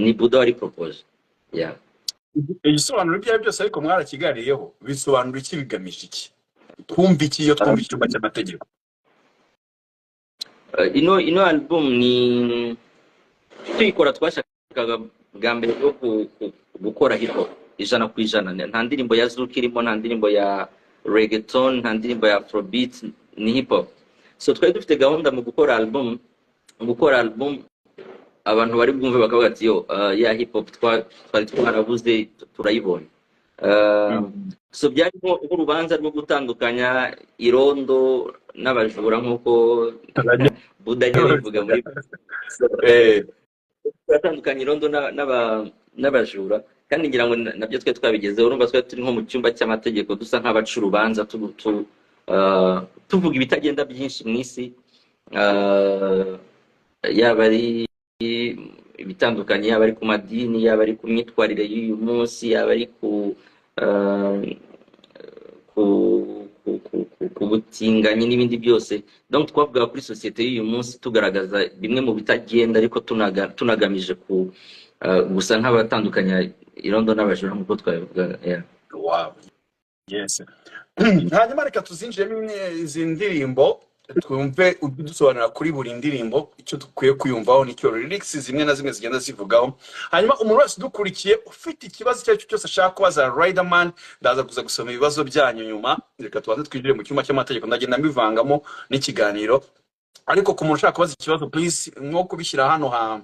ni Buda wari propose, yeah. Igisobanuro ibyo ari byo byose ariko mwarakiganiriyeho? Bisobanura iki? Bigamije iki? Twumva iki iyo twumva Icyumba cy'Amategeko? Ino album ni tuyikora twashakaga bwa mbere bwo gukora hip hop 100%. Nta ndirimbo ya zouk irimo, nta ndirimbo ya reggaeton, nta ndirimbo ya afrobeat, ni hip hop. So twari dufite gahunda mu gukora album abantu bari bwumve bakavuga ati: "Yo, ya hip hop twari twarabuze turayibonye." So byari nk'urubanza rwo gutandukanya irondo n'abajura, nk'uko Buda ajya abivuga muri turatandukanya irondo n'abajura. Kandi ngira ngo nabyo twari twabigezeho. Urumva twari turi nko mu cyumba cy'amategeko, dusa nk'abaca urubanza, tuvuga ibitagenda byinshi mu isi, yaba ari ibitandukanye, yaba ari ku madini, yaba ari ku myitwarire y'uyu munsi, yaba ari ku butinganyi n'ibindi byose. Donc twavugaga kuri sosiyete y'uyu munsi, tugaragaza bimwe mu bitagenda, ariko tunagamije ku gusa nk'abatandukanya irondo n'abajura, nk'uko twabivugaga, yeah. Wow. Yes. Hanyuma reka tuzinjiremo izi ndirimbo, twumve udusobanura kuri buri ndirimbo, icyo dukwiye kuyumvaho n'icyo lyrics zimwe na zimwe zigenda zivugaho. Hanyuma umuntu wese udukurikiye ufite ikibazo icyo ari cyo cyose ashaka kubaza Riderman, ndaza kuza gusoma ibibazo byanyu nyuma. Reka tubanze twinjire mu cyumba cy'amategeko, ndagenda mbivangamo n'ikiganiro. Ariko ku muntu ushaka kubaza ikibazo, please nko kubishyira hano ha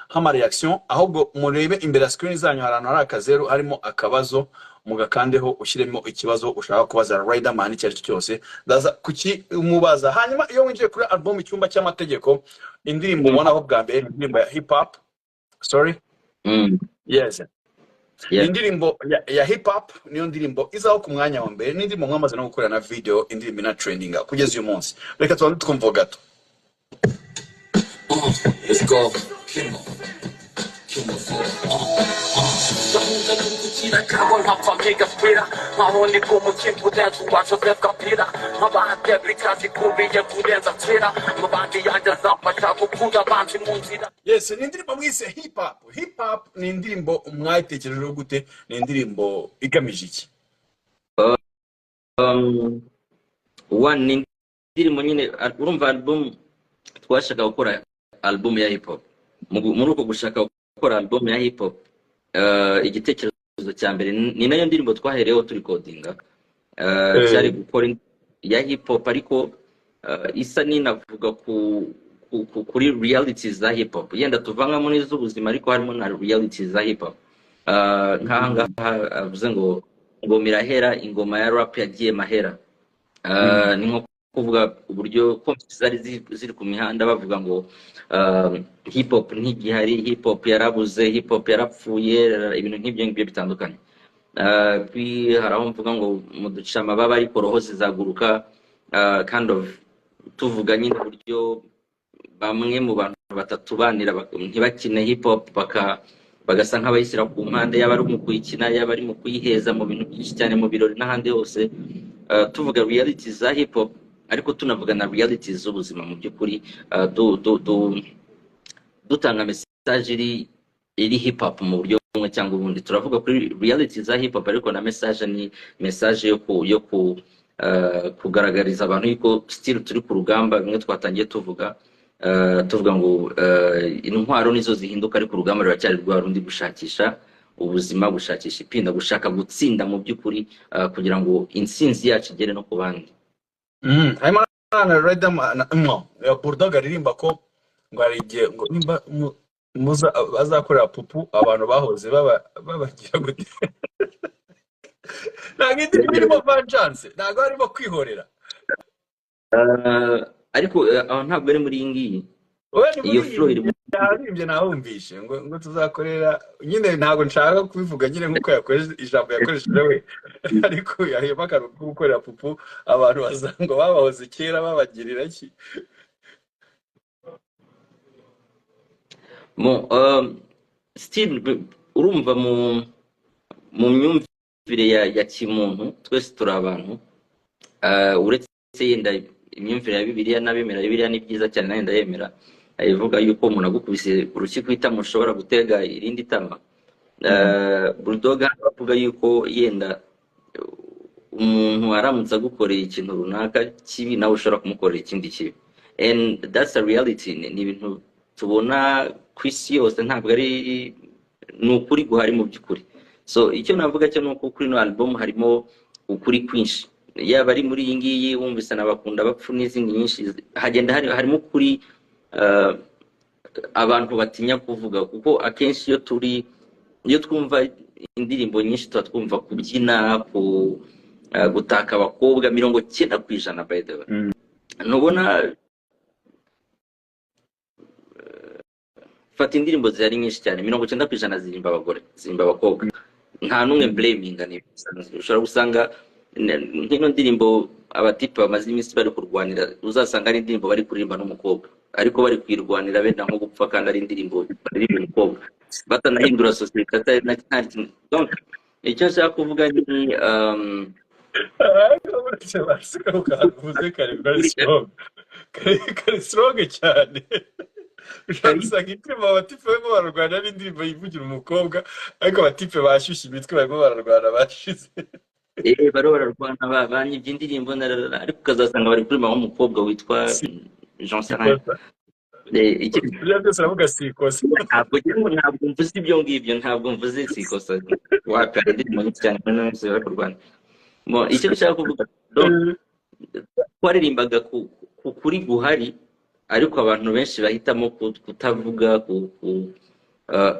hama reaction, ahubwo murebe imbere ya screen zanyu, hari ahantu hari akazeru harimo akabazo, mugakandeho ushyiremo ikibazo ushaka kubaza Riderman icyo ari cyo cyose, ndaza kukimubaza. Hanyuma iyo winjiye kuri album Icyumba cy'Amategeko, indirimbo ubonaho bwa mbere ni indirimbo ya hip hop, sorry. Yes. Ni Yeah. indirimbo ya hip hop, niyo ndirimbo izaho ku mwanya wa mbere. Ni indirimbo mwamaze no gukora na video, indirimbo ina trendinga kugeza uyu munsi. Reka tubanze twumva gato. Let's go. Kimbo. Kimbo. Gahunda y'ugukira cyangwa nkapfa nkigaswira nkabona ko umukingo urenze uwa Joseph Kabila, nk'abahatebwa ikaze ikubiye kurenza kera amabandi yanjye azamfasha gukura abanzi mu nzira. Yes, ni indirimbo mwise hip hop. Hip hop ni indirimbo mwayitekerejeho gute? Ni indirimbo igamije iki? One, ni indirimbo nyine, urumva album twashaka gukora, album ya hip hop. Muri uko gushaka gukora album ya hip hop, igitekerezo cya mbere ni nayo ndirimbo twahereyeho turi recordinga, cyari gukora ya hip hop, ariko isa n'inavuga kuri realities za hip hop, yenda tuvangamo n'iz'ubuzima, ariko harimo na realities za hip hop. Nk'aha ngaha avuze ngo ingoma irahera, ingoma ya rap yagiye mahera. Ni nko kuvuga uburyo comments zari ziri ku mihanda bavuga ngo hip hop ntigihari, hip hop yarabuze, hip hop yarapfuye, ibintu nk'ibyo ngibyo bitandukanye. Puis hari aho mvuga ngo muduca amababa ariko roho zizaguruka, kind of tuvuga nyine uburyo bamwe mu bantu batatubanira ntibakine hip hop, bagasa nk'abayishyira ku mpande, yaba ari mu kuyikina, yaba ari mu kuyiheza mu bintu byinshi cyane, mu birori n'ahandi hose. Tuvuga realities za hip hop, ariko tunavuga na realities z'ubuzima mu by'ukuri, dutanga message iri hip hop mu buryo bumwe cyangwa ubundi. Turavuga kuri reality za hip hop, ariko na message ni message yo kugaragariza abantu yuko still turi ku rugamba. Bimwe twatangiye tuvuga ngo intwaro nizo zihinduka, ariko urugamba ruracyari rwa rundi: gushakisha ubuzima, gushakisha ipinda, gushaka gutsinda mu by'ukuri, kugira ngo intsinzi yacu igere no ku bandi. Harimo na Riderman na no ya Bulldog aririmba ko ngo hari igihe ngo nimba bazakorera pupu abantu bahoze baba babagira gute. Ntabwo indirimbo irimo vengeance, ntabwo harimo kwihorera. Ariko aho ntabwo ari muri iyi ngiyi. Wowe ni muri Iyo iyi flow iri yaririmbye, nawumvishe ngo tuzakorera nyine. Ntabwo nshaka kubivuga nyine nk'uko yakoresheje ijambo yakoresheje we, ariko yahema akantu ko gukorera pupu abantu ngo babahoze kera babagirira ki. Bon, still urumva mu myumvire ya kimuntu, twese turi abantu. Uretse yenda imyumvire ya Bibiliya n'abemera Bibiliya, ni byiza cyane, nanjye ndayemera, ivuga yuko umuntu agukubise urushyi ku itama ushobora gutega irindi tama. Bulldog hano avuga yuko yenda umuntu aramutse agukoreye ikintu runaka kibi, nawe ushobora kumukorera ikindi kibi, and that's a reality. Ni ibintu tubona ku isi yose, ntabwo ari, ni ukuri guhari mu by'ukuri. So icyo navuga cyo ni uko kuri ino album harimo ukuri kwinshi, yaba ari muri iyi ngiyi wumvise nabakunda bapfu n'izindi nyinshi, hagenda harimo ukuri abantu batinya kuvuga, kuko akenshi iyo twumva indirimbo nyinshi tuba twumva kubyina, gutaka abakobwa 90%, by the way. Ntubona, fata indirimbo zihari nyinshi cyane, 90% zirimba abagore, zirimba abakobwa, nta n'umwe blaminga. Ni ibisanzwe, ushobora gusanga nk'ino ndirimbo abatipe bamaze iminsi bari kurwanira, uzasanga ari indirimbo bari kuririmba n'umukobwa, ariko bari kuyirwanira benda nko gupfa, kandi ari indirimbo baririmba umukobwa, batanahindura sosiyete, atari na nta kintu. Donc icyo nshaka kuvuga ni Ariko buretse basuka ku kantu uvuze kare, kari strong, kari strong cyane. Ushobora gusanga indirimbo abatipe barimo bararwana ari indirimbo yivugira umukobwa, ariko abatipe bashyushye imitwe barimo bararwana bashize. Bariho bararwana, banyibye indirimbo ariko ukazasanga bari kuririmba nk'umukobwa witwa Si Jean Sarin. ikosa. Ibyo byose aravuga si ikosa. Ntabwo ngira ngo ntabwo mvuze ibyo ngibyo, ntabwo mvuze si ikosa, wapi, hari indirimbo nyinshi cyane muri ino minsi bari kurwana. Bon, icyo nshaka kuvuga, donc twaririmbaga ku kuri guhari, ariko abantu benshi bahitamo kutavuga,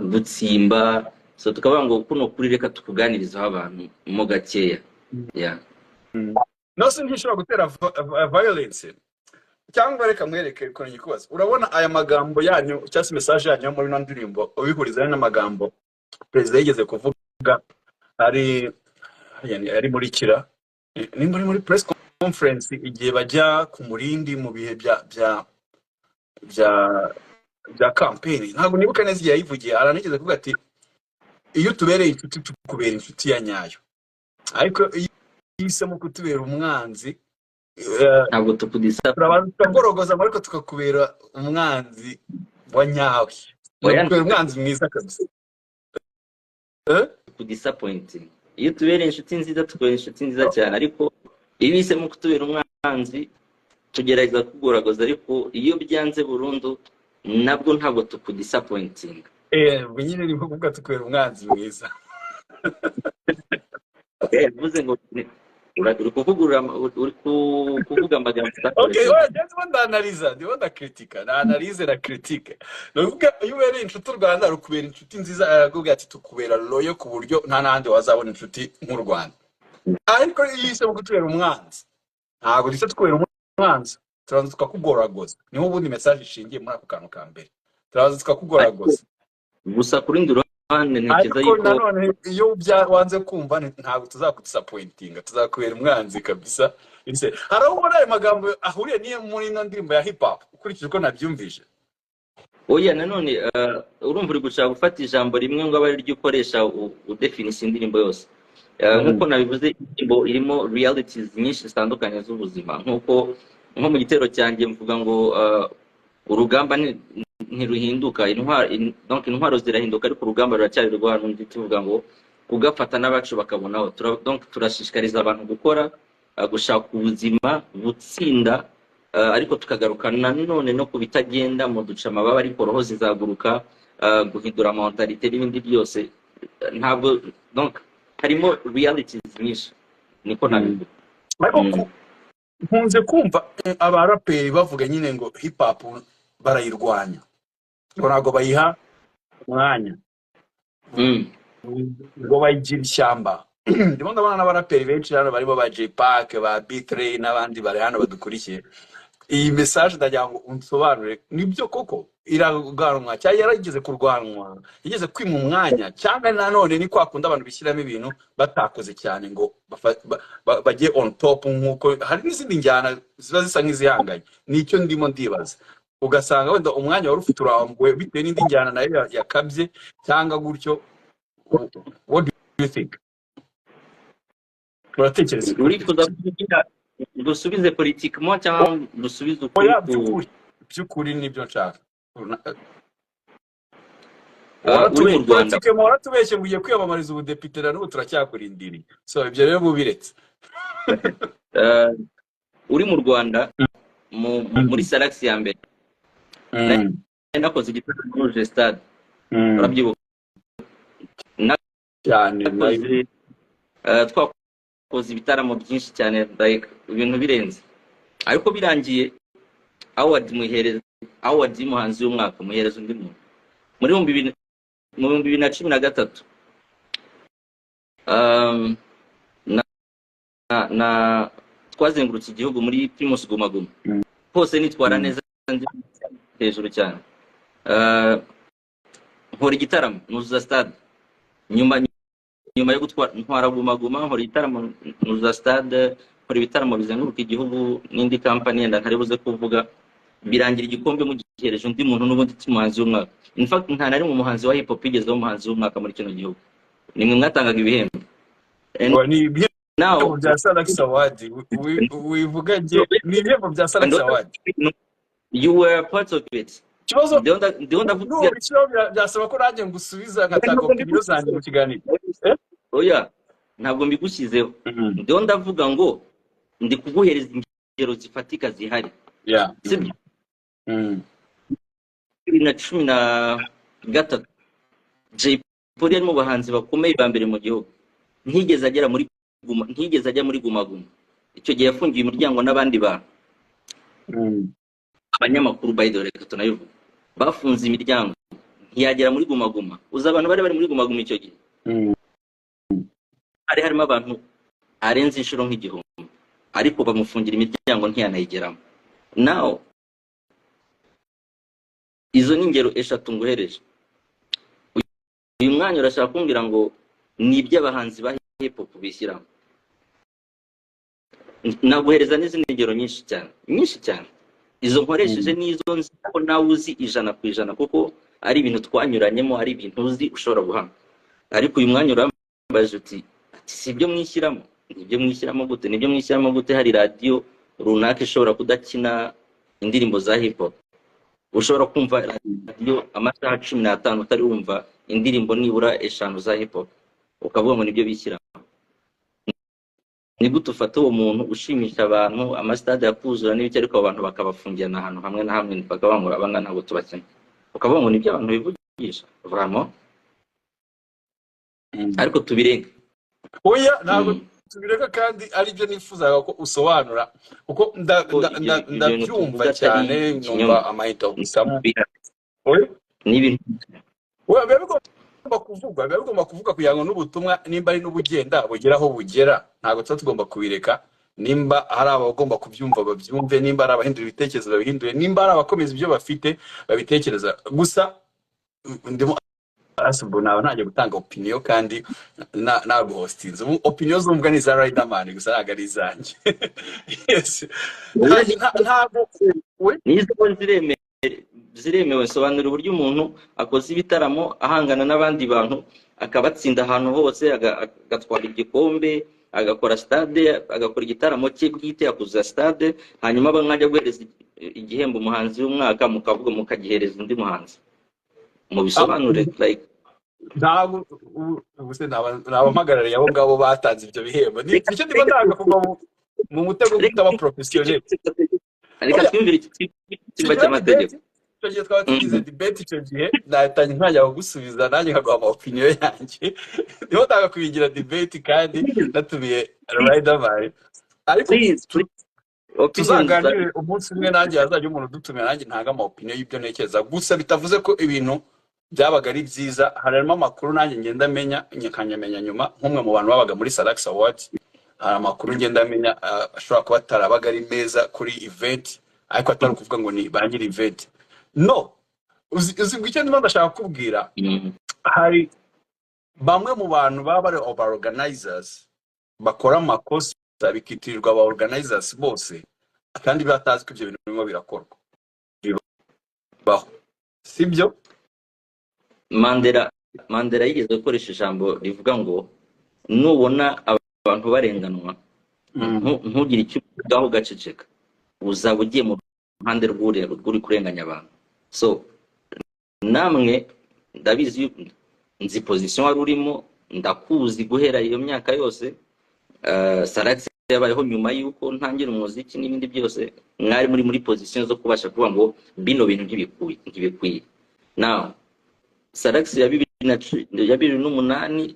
gutsimba. So tukavuga ngo kuno kuri reka tukuganirizeho abantu mo gakeya, yeah. No se ntishobora gutera violence? Cyangwa reka mwereke ukuntu ngikubaza. Urabona aya magambo yanyu cyangwa se message yanyu yo muri ino ndirimbo ubihuriza n'amagambo perezida yigeze kuvuga. kuvuga ari ari muri kira, ni muri press conference igihe bajya ku Murindi mu bihe bya campaign. Ntabwo nibuka neza igihe yayivugiye. Aranigeze kuvuga ati: "Iyo utubereye inshuti, tukubera inshuti ya nyayo, ariko iyo uhisemo kutubera umwanzi, Ntabwo tukudisa. turabanza tukagorogoza, ariko tukakubera umwanzi wa nyawe." Oya. Tukakubera umwanzi mwiza kabisa. Eh? Kudisappointing. Iyo tubereye inshuti nziza, tukubera inshuti nziza cyane, ariko iyo uhisemo kutubera umwanzi, tugerageza kugoragoza, ariko iyo byanze burundu, nabwo ntabwo tukudisappointing. Eh, ubwo nyine ni nko kuvuga tukubera umwanzi mwiza. Yavuze ngo uri kuvugurura, uri kuvuga amagambo Okay. utakoresheje. Oya, njye ndimo ndanaliza, ndimo ndakritika, na analyse na critique. Ni ukuvuga iyo ubereye inshuti u Rwanda, rukubera inshuti nziza, arakubwira ati: "Tukubera loyal ku buryo nta n'ahandi wazabona inshuti nk'u Rwanda." Ariko iyo uhisemo kutubera umwanzi, ntabwo duhita tukubera umwanzi, turabanza tukakugoragoza. Niho ubundi message ishingiye muri ako kantu ka mbere, turabanza tukakugoragoza. Gusa ku rundi ruhande, ntekereza Ariko yuko nanone iyo wanze kumva, ntabwo tuzakudisappointinga, tuzakubera umwanzi kabisa. Ese hari aho ubona ayo magambo ahuriye n'iyo muri ino ndirimbo ya hip hop, ukurikije uko nabyumvise? Oya, nanone urumva uri gushaka gufata ijambo rimwe ngo abe ari ryo ukoresha udefinisa indirimbo yose. Nk'uko nabivuze, indirimbo irimo realities nyinshi zitandukanye z'ubuzima. Nk'uko nko mu gitero cyanjye mvuga ngo urugamba ntiruhinduka, intwaro, donc intwaro zirahinduka, ariko urugamba ruracyari rwa rundi. Tuvuga ngo kugafata n'abacu bakabonaho. Donc turashishikariza abantu gukora, gushaka ubuzima, gutsinda, ariko tukagaruka nanone no ku bitagenda mu duca amababa, ariko roho zizaguruka, guhindura mentalité n'ibindi byose. Ntabwo, donc harimo realities nyinshi, niko nabivuga. Ariko nkunze kumva abaraperi bavuga nyine ngo hip hop barayirwanya, ngo ntabwo bayiha umwanya, ngo bayigira ishyamba. Ndimo ndabona n'abaraperi benshi hano barimo ba Jay Park, ba B3 n'abandi bari hano badukurikiye. Iyi message ndagira ngo unsobanurire: nibyo koko irarwanwa, cyangwa yarageze kurwanwa, yigeze kwima umwanya, cyangwa nanone ni kwa kundi abantu bishyiramo ibintu batakoze cyane ngo bajye on top, nk'uko hari n'izindi njyana ziba zisa nk'izihanganye? Nicyo ndimo ndibaza. Ugasanga wenda umwanya wari ufite urambuwe bitewe n'indi njyana nayo yakabye cyangwa gutyo. What do you think? Uratekereza iki? Urifuza kugira dusubize politiquement cyangwa dusubize ukuri? Oya. Ku By'ukuri nibyo nshaka. Uri mu Rwanda. Politike, waratubeshye ngo ugiye kwiyamamariza ubudepite, na n'ubu turacyakurindiriye. So ibyo rero bubiretse. Uri mu Rwanda, muri Salax ya mbere nari nakoze igitaramo muri stade, urabyibuka? Cyane. Nakoze, twakoze ibitaramo byinshi cyane, like ibintu birenze, ariko birangiye award muhereza, award y'umuhanzi w'umwaka muhereza undi muntu. Muri 2000, mu 2013, na twazengurutse igihugu muri Primus Guma Guma hose, nitwara neza, ndi hejuru cyane. Nkora igitaramo nuzuza stade. Nyuma yo gutwara, ntwara Guma Guma, nkora igitaramo nuzuza stade, nkora ibitaramo bizenguruka igihugu n'indi kampani yenda ntari buze kuvuga. Birangira igikombe mugihereje undi muntu n'ubundi cy'umuhanzi w'umwaka. In fact, nta na rimwe umuhanzi wa hip hop yigeze umuhanzi w'umwaka muri kino gihugu. Nimwe mwatangaga ibihembo. And Ngo ni ibihembo now bya Salax Award. Wivuga nge, ni ibihembo bya Salax Award. You were part of it. Ikibazo Ndiho ndavuga. Nubishyiraho byasaba ko nanjye ngusubiza ngatanga opinion zanjye mu kiganiro. Eh? Oya, ntabwo mbigushyizeho. Ndiho ndavuga ngo ndi kuguhereza ingero zifatika zihari, sibyo? 2013, Jay Polly yari mu bahanzi bakomeye ba mbere mu gihugu, ntiyigeze agera muri Guma, ntiyigeze ajya muri Guma Guma. Icyo gihe yafungiye umuryango n'abandi bantu. Abanyamakuru, by the way, reka tunabivuge, bafunze imiryango, ntiyagera muri Guma Guma. Uzi abantu bari bari muri Guma Guma icyo gihe? Hari harimo abantu arenze inshuro nk'igihumbi, ariko bamufungira imiryango ntiyanayigeramo. Now izo ni ingero eshatu nguhereje. Uyu mwanya urashaka kumbwira ngo Ni iby'abahanzi ba hip hop bishyiramo. Naguhereza n'izindi ngero nyinshi cyane, nyinshi cyane. Izo nkoresheje n'izo nzi ko nawe uzi 100%, kuko ari ibintu twanyuranyemo, ari ibintu uzi ushobora guhamya. Ariko uyu mwanya urambaje uti ati si ibyo mwishyiramo? Ni ibyo mwishyiramo gute? Ni ibyo mwishyiramo gute? Hari radiyo runaka ishobora kudakina indirimbo za hip hop. Ushobora kumva radiyo amasaha 15 utari wumva indirimbo nibura eshanu za hip hop, ukavuga ngo nibyo bishyiramo. Ni gute ufata uwo muntu ushimisha abantu, amasitade yakuzura n'ibiki, ariko abo bantu bakabafungirana ahantu hamwe na hamwe, bakavuga ngo aba ngaba ntabwo tubakina, ukavuga ngo nibyo abantu bivugisha vraiment? Ariko tubirenge. Oya, ntabwo tubireka, kandi aribyo nifuzaga ko usobanura, kuko Ko ibyo bintu ndabyumva tuvuga atari cyane, ikinyoma. Numva amahita gusamo. Oya. Ni ibintu Oya, biba bigomba kuvugwa kugira ngo n'ubutumwa, nimba ari n'ubugenda, bugere aho bugera. Ntabwo tuba tugomba kubireka. Nimba hari abagomba kubyumva babyumve, nimba ari abahindura ibitekerezo babihindure, nimba ari abakomeza ibyo bafite babitekereza. Gusa ndimo ubu naba ntajya gutanga opinion kandi naguhostinze. Ubu opinion zumvwa ni iza Riderman gusa, ntabwo ari izanjye. Yes. Ntabwo we Nizo ziremewe. Sobanura uburyo umuntu akoze ibitaramo ahangana n'abandi bantu, akabatsinda ahantu hose, agatwara igikombe, agakora stade, agakora igitaramo cye bwite, akuzuza stade, hanyuma mwajya guhereza igihembo umuhanzi w'umwaka, mukavuga mukagihereza undi muhanzi. Mubisobanure, like. Ntabwo ubu se naba mpagarariye abo ngabo batanze ibyo bihembo. Nicyo ndimo ndanga kuva mu mutego wo kutaba professionnel. Reka Oya, twiyumvire iki cyumba tugira cy'amategeko. debate. Icyo gihe twaba tugize debate, icyo gihe nahita ntajya kugusubiza, nanjye nkaguha ama opinion yanjye. Niho ndanga kubigira debate kandi natumiye Riderman, ariko Please, please, opinions tuzaganire umunsi umwe, nanjye hazajya umuntu udutumira, nanjye ntanga ama opinion y'ibyo ntekereza. Gusa bitavuze ko ibintu byabaga ari byiza. Harimo amakuru nanjye ngenda menya, nkanyamenya nyuma, nk'umwe mu bantu babaga muri Salax Awards. Hari amakuru ngenda menya ashobora kuba atarabaga ari meza kuri event, ariko atari ukuvuga ngo ni ba nyiri event. No uzi ngo icyo ndimo ndashaka kukubwira, hari bamwe mu bantu baba bari aba organizers bakora amakosa, bikitirirwa aba organizers bose, kandi batazi ko ibyo bintu birimo birakorwa. Bibaho, sibyo? Mandela yigeze gukoresha ijambo rivuga ngo nubona abantu barenganwa, ntugire icyo uvugaho, ugaceceka, uzaba ugiye mu ruhande rw'uri kurenganya abantu. So namwe ndabizi, nzi position wari urimo, ndakuzi guhera iyo myaka yose. Salax yabayeho nyuma y'uko ntangira umuziki n'ibindi byose. Mwari muri position zo kubasha kuvuga ngo bino bintu ntibikwiye. Now Salax ya 2008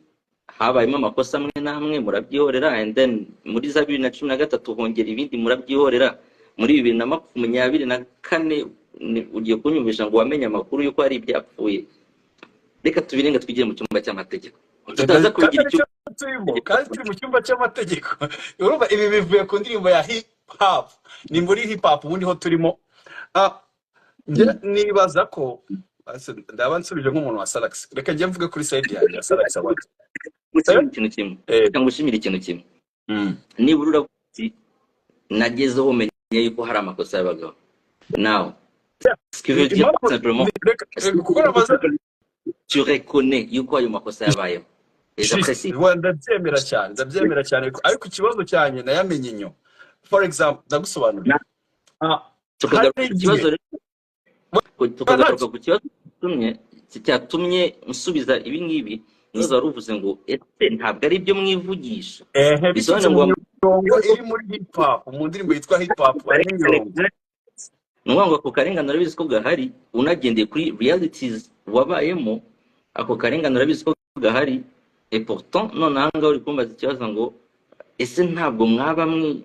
habayemo amakosa amwe n'amwe, murabyihorera, and then muri za 2013 hongera ibindi, murabyihorera. Muri 2024 ugiye kunyumvisha ngo wamenye amakuru y'uko hari ibyapfuye. Reka tubirenga, twigire mu cyumba cy'amategeko, tutaza Kandi kubigira aricyo icyumba. turimo, kandi turi mu cyumba cy'amategeko. Urumva ibi bivuye ku ndirimbo ya hip hop, ni muri hip hop ubundi ho turimo. Njye nibaza ko ase, ndaba nsubije nk'umuntu wa Salax. Reka njye mvuge kuri side yanjye ya Salax Awards. Ngushimire ikintu kimwe. Eh. Reka ngushimire ikintu kimwe. Nibura uravuga uti nagezeho menya yuko hari amakosa y'abagabo. Now, ce qui veut dire Impamvu simplement reka kuko namaze tu reconnais yuko ayo makosa yabayeho et Juste, j'apprécie. wa, ndabyemera cyane, ndabyemera cyane, ariko ikibazo cyanjye nayamenye inyuma. For example, ndagusobanurira. Tukagaruka Hari ku kibazo igihe rero, tukagaruka ku kibazo cyatumye nsubiza ibi ngibi. Nizo wari uvuze ngo ese ntabwo ari ibyo mwivugisha? Ehe, biturutse Bisobanuye mu ngo mirongo iri muri hip hop, mu ndirimbo yitwa hip hop harimo imirongo. Ni ukuvuga ngo ako karengane urabizi ko gahari, unagendeye kuri realities wabayemo, ako karengane urabizi ko gahari, et pourtant none aha ngaha uri kumbaza ikibazo ngo ese ntabwo mwaba mwi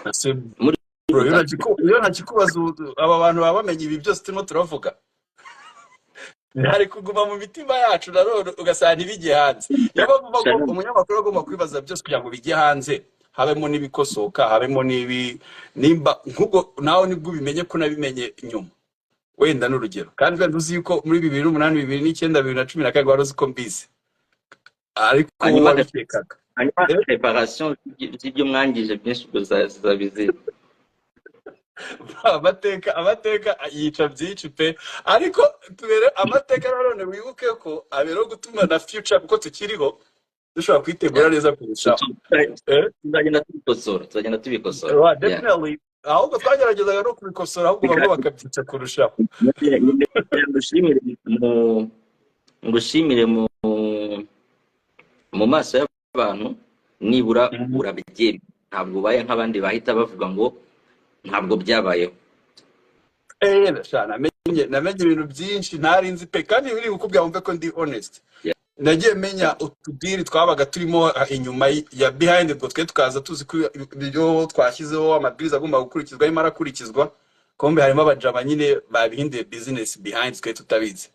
Ese muri bro, iyo ntakikubaza aba bantu baba bamenye ibi byose turimo turavuga, hari kuguma mu mitima yacu nanone ugasanga ntibijye hanze. Niyo mpamvu mvuga ko Shalom. umunyamakuru agomba kwibaza byose kugira ngo bijye hanze, habemo n'ibikosoka, habemo n'ibi. Nimba nk'ubwo nawe nibwo ubimenye ko nabimenye nyuma, wenda n'urugero, kandi wenda uzi yuko muri 2008, 2009, 2012 wari uzi ko mbizi. Ariko Hanyuma wabikekaga. Hanyuma Eh? réparation z'ibyo mwangije byinshi ubwo zizaba izihe? Amateka yica byinshi pe, ariko tubere amateka nanone wibuke ko abereho gutuma na future, kuko tukiriho dushobora kwitegura neza kurushaho. Eh? Tuzagenda tubikosora, tuzagenda tubikosora. Well, Yeah. definitely, ahubwo twageragezaga no kubikosora, ahubwo bamwe bakabyica kurushaho. Ngushimire mu maso y'abantu, nibura urabyemera, ntabwo ubaye nk'abandi bahita bavuga ngo ntabwo byabayeho. Sha, namenye ibintu byinshi ntari nzi pe, kandi biri kukubwira wumve ko ndi honest. Nagiye menya utudiri twabaga turimo inyuma ya behind, ubwo twe tukaza tuzi ko ibyo twashyizeho, amabwiriza agomba gukurikizwa arimo arakurikizwa, kumbe harimo abajama nyine babihinduye business behind, twe tutabizi.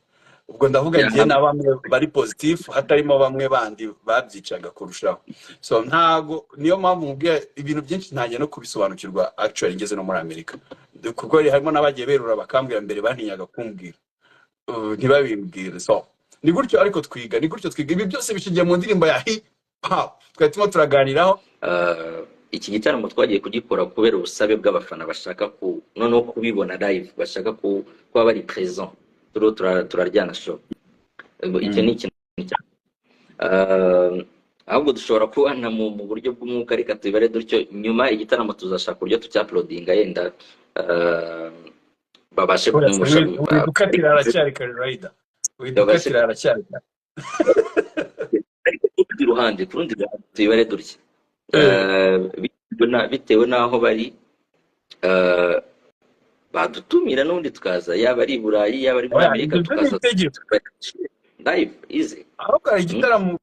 Ubwo ndavuga ngiye na bamwe bari positif, hatarimo bamwe bandi babyicaga kurushaho. So ntago, niyo mpamvu mubwira ibintu byinshi ntangiye no kubisobanukirwa actually ngeze no muri Amerika, kuko harimo n'abagiye berura bakambwira, mbere bantinyaga kumbwira, ntibabimbwire. So ni gutyo, ariko twiga, ni gutyo twiga. Ibi byose bishingiye mu ndirimbo ya hip hop twari turimo turaganiraho. Iki gitaramo twagiye kugikora kubera ubusabe bw'abafana bashaka ku noneho kubibona live, bashaka kuba bari present, turiho turaryana show. Ubwo icyo ni ikintu cya ahubwo dushobora kubana mu buryo bw'umwuka. Reka tubibare dutyo, nyuma igitaramo tuzashaka uburyo tucyauploadinga, yenda babashe kumusha. Widukatira haracyari kare, Rider, widukatira haracyari kare. Ariko ku rundi ruhande tubibare dutya, bitewe n'aho bari, badutumira n'ubundi tukaza, yaba ari i Burayi, yaba ari muri Oya, Amerika, ibyo byo ni tukaza itegeko. live easy. Ahubwo hari igitaramo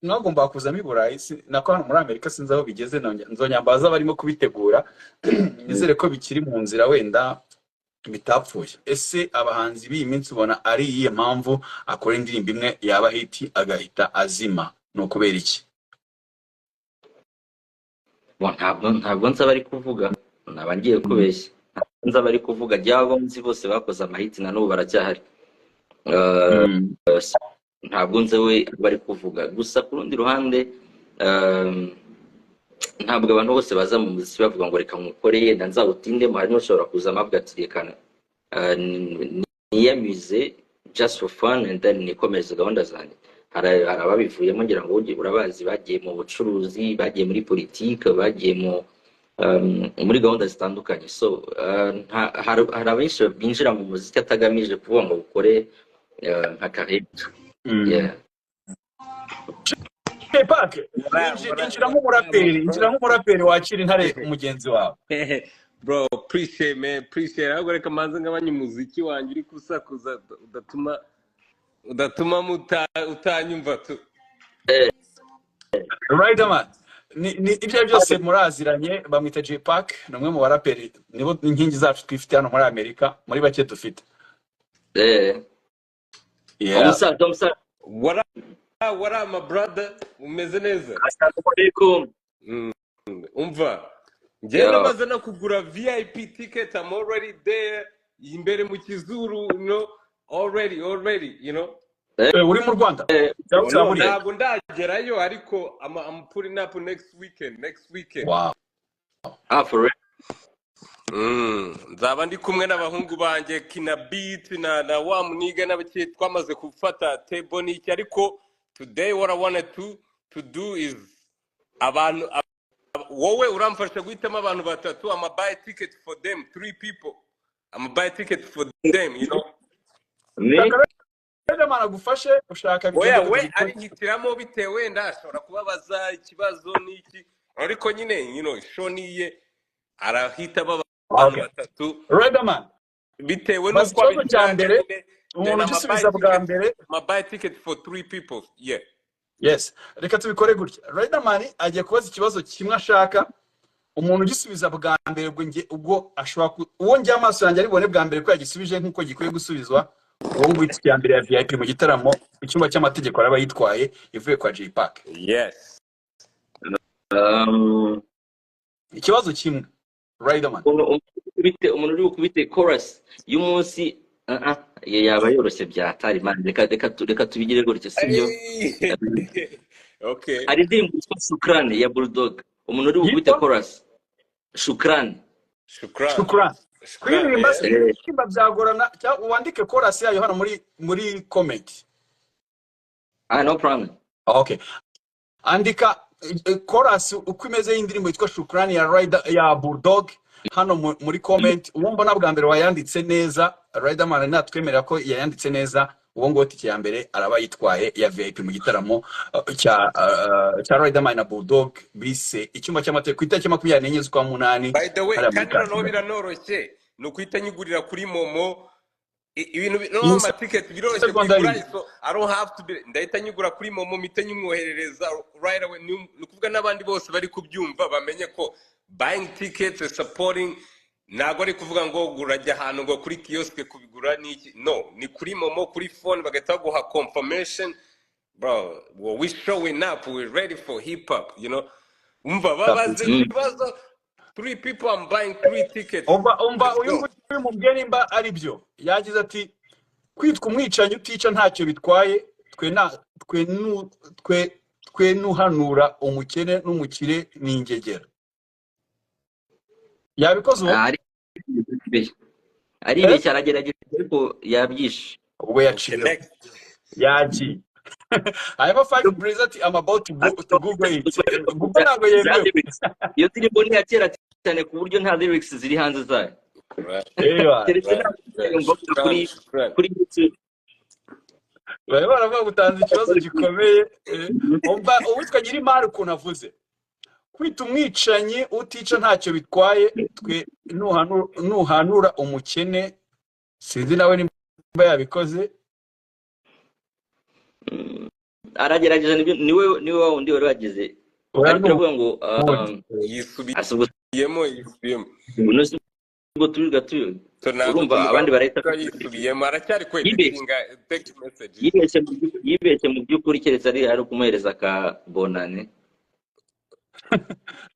mwagombaga kuzamo i Burayi, nako hano muri Amerika sinzi aho bigeze, nzonyambaza barimo kubitegura, nizere ko bikiri mu nzira, wenda bitapfuye. Ese abahanzi b'iyi minsi ubona ari iyihe mpamvu akora indirimbo imwe yaba hit agahita azima? Ni ukubera iki? Bon, ntabwo nzi abari kuvuga, naba ngiye kubeshya. Ntabwo nzi abari kuvuga, byabo nzi bose bakoze amahiti na n'ubu baracyahari. Ntabwo nzi we bari kuvuga. Gusa ku rundi ruhande, ntabwo abantu bose baza mu muziki bavuga ngo reka nkukore, yenda nzawutindemo. Hari n'ushobora kuzamo avuga ati reka niyamize just for fun and then nikomereze gahunda zanjye. Hari ababivuyemo, ngira ngo urabazi, bagiye mu bucuruzi, bagiye muri politike, bagiye muri gahunda zitandukanye. So hari abenshi binjira mu muziki atagamije kuvuga ngo ukore nka carrière. Yeah. Hey, Park, injira nk'umuraperi wakira intare mugenzi wawe. Bro, appreciate, man, appreciate. Ahubwo reka manze ngabanye umuziki wanjye uri kusakuza, udatuma utanyumva tu. Riderman, ni ibyo byose muraziranye, bamwita J Park, ni umwe mu baraperi, nibo inkingi zacu twifite hano muri Amerika, muri bake dufite. Yeah. Umusaza, umusaza. What up, what up, my brother? Umeze neza? Assalamu alaikum. Umva, njyewe Yo. namaze no kugura VIP ticket. I'm already there, imbere mu kizuru, already. Uri mu Rwanda cyangwa No, uzaba uri he? Ntabwo ndagerayo, ariko I'm putting up next weekend, next weekend. Wow. Ah, for real? Nzaba ndi kumwe n'abahungu banjye Kina Beat na wa muniga n'abakiri, twamaze gufata table n'iki. Ariko today what I wanted to do is abantu wowe uramfasha guhitamo abantu batatu. I'ma buy ticket for them, three people. I'ma buy ticket for them. Me? Ushaka Riderman agufashe, ushaka Oya, bigende we gute? arihitiramo bitewe, wenda ashobora kubabaza ikibazo n'iki, ariko nyine show niye, arahitamo abantu batatu Riderman, bitewe baza n'uko ikibazo cya abishaka mbere, nyine. Then umuntu I'ma buy ugisubiza bwa ticket mbere. I'ma buy ticket for three people, yeah. Yes, reka tubikore gutya. Riderman agiye kubaza ikibazo kimwe ashaka, umuntu ugisubiza bwa mbere, ubwo ubwo ashobora uwo njye amaso yanjye aribone bwa mbere ko yagisubije nk'uko gikwiye gusubizwa, uwo nguwo itike ya mbere ya VIP mu gitaramo, icyumba cy'amategeko araba yitwaye ivuye kwa Jay Park. Yes. Ikibazo kimwe, Riderman. Umuntu uri bukubite chorus y'umunsi, yaba yoroshye bya hatari, man. Reka tubigire gutya, sibyo? Hey. Okay. Hari indirimbo yitwa Shukrani ya Bulldog, umuntu uri bukubite Yitwa chorus Shukrani. Shukran. Shukran. Shukran, Kuririmba yeah. se, kuririmba byagorana, cyangwa wandike chorus yayo hano muri comment. Ah, no problem. Okay, andika chorus uko imeze y'indirimbo yitwa Shukrani ya Rider, ya Bulldog, hano muri comment. Uwo mbona bwa mbere wayanditse neza, Riderman natwemerera ko yayanditse neza, uwo nguwo tike ya mbere araba yitwaye ya VIP mu gitaramo cya Riderman na Bulldog bise Icyumba cy'Amateka, ku itariki 24 z'ukwa munani, By the way, hariya muri kandi noneho Kacyiru. Biranoroshye, ni ukuhita nyigurira kuri MoMo. Ibintu noneho amatiketi biroroshye Segonda kuyigura, rimwe. So I don't have to be, ndahita nyigura kuri MoMo, mpite nyimwoherereza right away. Ni ukuvuga n'abandi bose bari kubyumva bamenye ko buying tickets is supporting, ntabwo ari kuvuga ngo urajya ahantu ngo kuri kiosk kubigura n'iki. No, ni kuri MoMo, kuri phone, bagahita baguha confirmation. Bro, well, we showing up, we ready for hip hop. Umva babaze ikibazo, three people, I'm buying three tickets. Umva, umva. Let's Uyu go. nguyu mubwiye nimba ari byo yagize ati: "Kwitwa umwicanyi utica ntacyo bitwaye, twe na twe nu twe twe nuhanura umukene n'umukire ni ingegera." Yabikoze uwo? Aribeshya. Eh? Aribeshya, aragerageza ariko yabyishe. Ubwo Okay, yaciyeho. Next. Yagiye. Hanyuma Five Breeze ati: "I'm about to google it." Google ntabwo yemewe. Lyrics. Iyo ndirimbo ni iya kera cyane ku buryo nta lyrics ziri hanze zayo. Ewa. Keretse ntabwo Shukran, kuri shukran. kuri YouTube. Bari baravuga gutanza ikibazo gikomeye. Umva uwitwa Nyirimari ukuntu avuze: "Kwita umwicanyi utica ntacyo bitwaye, twe nuhanura umukene." Sinzi nawe nimba yabikoze. Aragerageza, niwe wa wundi wari wagize, Oya, ariko ni uravuga ngo uwundi. Yisubiyemo, yisubiyemo. Uno si ubwo turiga tu So ntabwo urumva abandi barahita yisubiyemo, aracyari Yibeshye. kweditinga text messages. Yibeshye mu by'ukuri, keretse ari ukumuhereza ka bonane.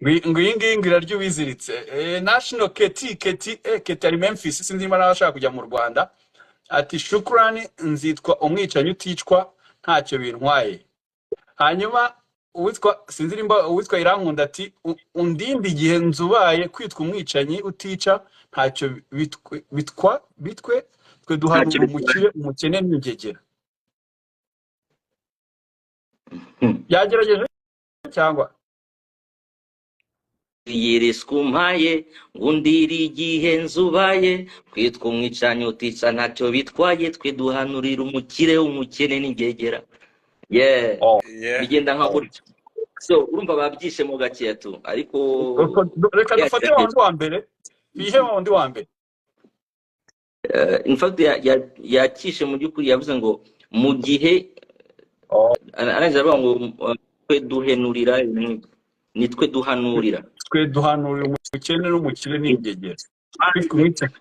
Ngo iyi ngiyi ngo irarya uwiziritse. National Keti, Keti, Keti ari Memphis, sinzi niba nawe ashaka kujya mu Rwanda. Ati: "Shukrani, nzitwa umwicanyi uticwa ntacyo bintwaye." Hanyuma uwitwa, sinzi nimba uwitwa Irankunda, ati: "Undinde igihe nzubaye kwitwa umwicanyi utica ntacyo bitwe, bitwa bitwe twe Ntacyo duhanura bitwaye. umukire, umukene n'ingegera." Yagerageje cyangwa? Yiriswe umpaye ngo undire igihe nzubaye kwitwa umwicanyi utica ntacyo bitwaye, twe duhanurira umukire, umukene n'ingegera, yeah. Oh. Bigenda nka gutyo. So urumva babyishemo gakeya tu, ariko Reka dufate wa yagerageje. wundi wa mbere, twihe wa wundi wa mbere. In fact yakishe mu by'ukuri, yavuze ngo mu gihe Oh. arangije aravuga ngo twe duhenurira, ni twe duhanurira. Twe duhanurira umukene n'umukire n'ingegera, kwitwa umwicanyi.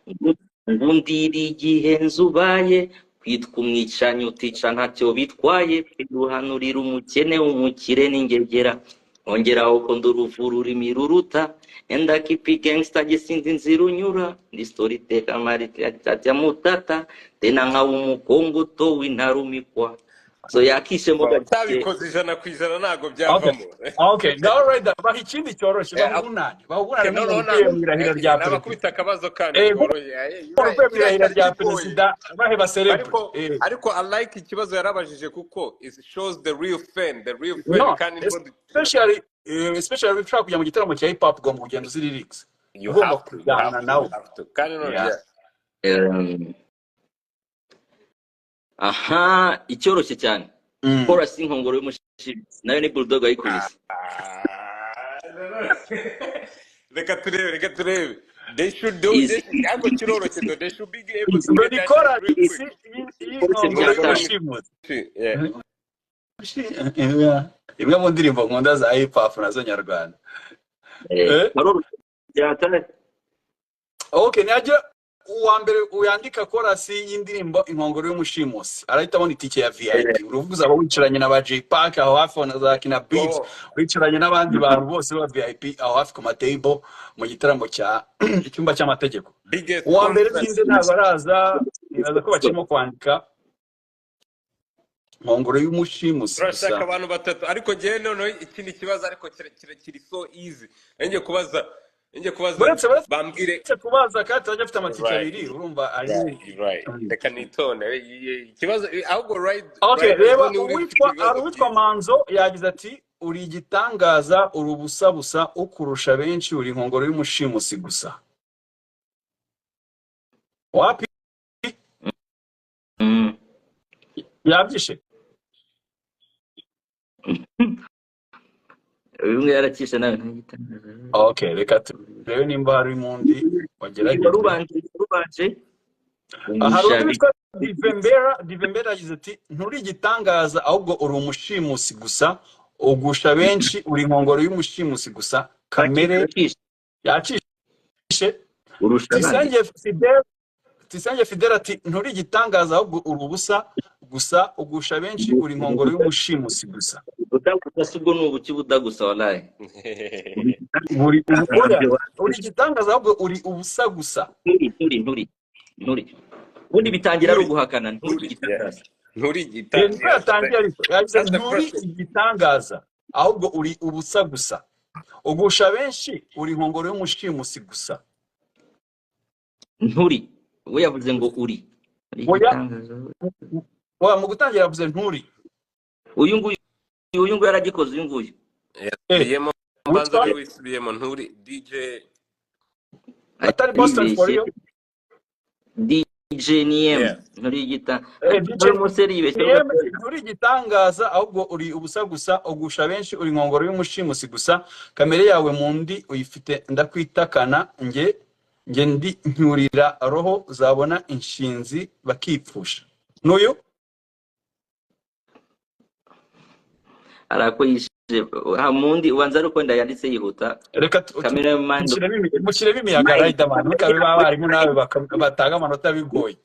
Ngundira igihe nzubaye kwitwa umwicanyi utica ntacyo bitwaye, twe duhanurira umukene, umukire n'ingegera, ongeraho ko nduruvu ururimi ruruta enda kipi gangsta gisinzi inzira unyura ndi story teka maritya mutata tena nka umukongo to w'intarumikwa. So yakishemo gake. Utabikoze 100% ntabwo Okay. byavamo. Okay, ngaho Rider, baha ikindi cyoroshye, baha ubunani, baha ubunani Okay, noneho nk'umuntu uvuye mu irahira rya perezida. Nabakubita akabazo kandi koroshye. Nk'umuntu uvuye mu Kiriya irahira cyari rya kigoye. perezida, bahe baserebure. Ariko ariko I like ikibazo yarabajije kuko it shows the real fan, the real fan. No, kandi niko especially ushaka kujya mu gitaramo cya hip hop, ugomba kugenda uzi lyrics, You ugomba have to, you kujyana have to, nawe. you have to. Kandi none Yeah. yeah. Aha, icyoroshye cyane. Chorus y'Inkongoro y'Umushimusi, nayo ni Bulldog wayikubise. Ah, reka turebe, reka turebe. They should do Easy. this. Ariko kiroroshye though. They should be able to Ngo get ni that shit real chorus quick. y'Inkongoro Byatanga. y'Umushimusi. Yeah. Imwe mu ndirimbo nkunda za hip hop nazo nyarwanda. Karoroshye byatanga. Okay, nihajya uwa mbere uyandika chorus y'indirimbo Inkongoro y'Umushimusi, arahita abona itike ya VIP. Uruvuga uzaba wicaranye na ba Jay Park aho hafi na za Kina Beat, Oh, wicaranye n'abandi bantu bose ba VIP aho hafi ku matable mu gitaramo cya Icyumba cy'Amategeko. Biggest Uwa mbere concert. ninde? Ntabwo araza, nibaza ko bakirimo kwandika. Nkongoro y'umushimusi Turashaka gusa. abantu batatu, ariko njyewe noneho ikindi kibazo, ariko kiri so easy. Ngiye kubaza, ngiye kubaza, Buretse buretse bambwire. kubaza kandi turajya afite amatike abiri, urumva ari Right, reka nitonde. Ikibazo ahubwo right. Okay, Right, reba niwe uri ufite uwitwa ibibazo hari uwitwa byinshi. Manzo yagize ati uri igitangaza, uri ubusabusa, ukurusha benshi, uri inkongoro y'umushimusi gusa. Wapi? Yabyishe. Bimwe yarakishe nawe ntagitangaza. Okay, reka turebe nimba hari undi wagerageje. Warubanje Hari undi ungusha witwa Divembera. Divembera yagize ati nturi igitangaza ahubwo uri umushimusi gusa, ugusha benshi, uri inkongoro y'umushimusi gusa, kamere Yakishe. Yacishe. Urusha abandi. Tisange Fidel, Tisange Fidel ati nturi igitangaza ahubwo uri ubusa gusa, ugusha benshi, uri inkongoro y'umushimusi gusa. Budagusa si ubwo ni ubuki budagusa wallahi. Uri oya, uri igitangaza ahubwo uri ubusa gusa. Nturi nturi nturi nturi, ubundi bitangira ari Nturi uguhakana, nturi nturi, yeah. igitangaza. Nturi Iyo niko igitangaza. yatangiye, ariko yagize That's the nturi first. igitangaza ahubwo uri ubusa gusa, ugusha benshi, uri inkongoro y'umushimusi gusa. Nturi, we yavuze ngo uri uri Oya, igitangaza. oya, mu gutangira yavuze nturi. Uyu nguyu, uyu nguyu yaragikoze, uyu nguyu. Yasubiyemo, mbanza Witwa ari wisubiyemo, nturi DJ. Atari Boston for Aribeshye you. DJ NM. Yeah. Nturi igita DJ ari umusore yibeshye. NM, nturi igitangaza ahubwo uri ubusa gusa, ugusha benshi, uri inkongoro y'umushimusi gusa, kamere yawe mu ndi uyifite, ndakwitakana nge nge ndi ncyurira roho zabona inshinzi bakipfusha. N'uyu Hari ako yishe hamundi, ubanza ari uko wenda yanditse yihuta. Reka Cameraman mushyiremo imiyaga. Riderman, ntukabe abarimu nawe batanga amanota bigoye.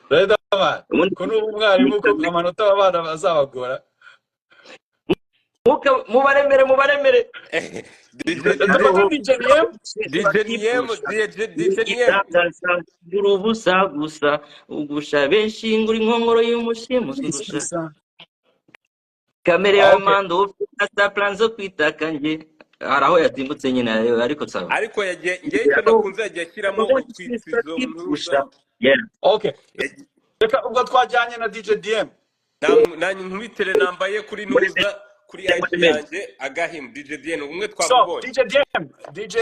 Riderman, Ubundi ko n'ubu umwarimu ko amanota aba bana bazabagora. Mubaremere, mubaremere. DJ Dufate DJ NM. DJ NM, DJ DJ NM. Igitangaza, uri ubusa gusa, ugusha benshi, ngura inkongoro y'umushimusi gusa, gusa. Kamere yawe Okay. mando ufite sa plan zo kwitaka nge hari aho yasimbutse nyine, ariko sawa. Ariko yagiye, ngewe icyo nakunze, yagiye ashyiramo utwitizo ntuza. Yeah. Okay, reka ubwo twajyanye na DJ DM. Nanjye nkubitire nambaye kuri ntuza kuri IG yanjye agahim DJ DN umwe So twamubonye. DJ DM, DJ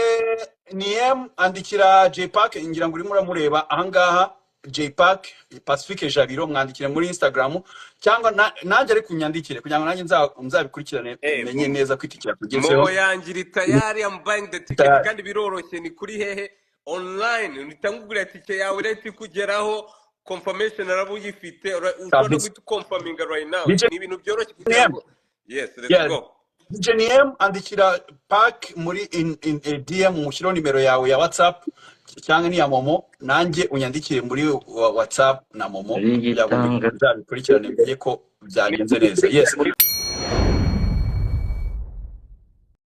NM, andikira J Park, ngira ngo urimo uramureba ahangaha. J Park Pacifique Jabiro, mwandikire muri Instagram cyangwa nanjye ariko unyandikire kugira ngo nanjye nzabikurikirane, menye neza ko itike yakugezeho. Momo yanjye iri tayari, I'm buying the ticket. Tayari. Kandi biroroshye, ni kuri hehe online uhita ngugurira tike yawe, rero ikugeraho confirmation araba uyifite, ushobora no Kabisa. guhita uconfirminga right now. DJ Ni ibintu byoroshye kugira NM. ngo yes, let's Yeah. go. DJ NM, andikira Park muri in DM, mushyiraho nimero yawe ya WhatsApp cyangwa n'iya Momo, nanjye unyandikire muri WhatsApp na Momo kugira ngo Igitangaza. nzabikurikirane menye ko byagenze neza. Yes.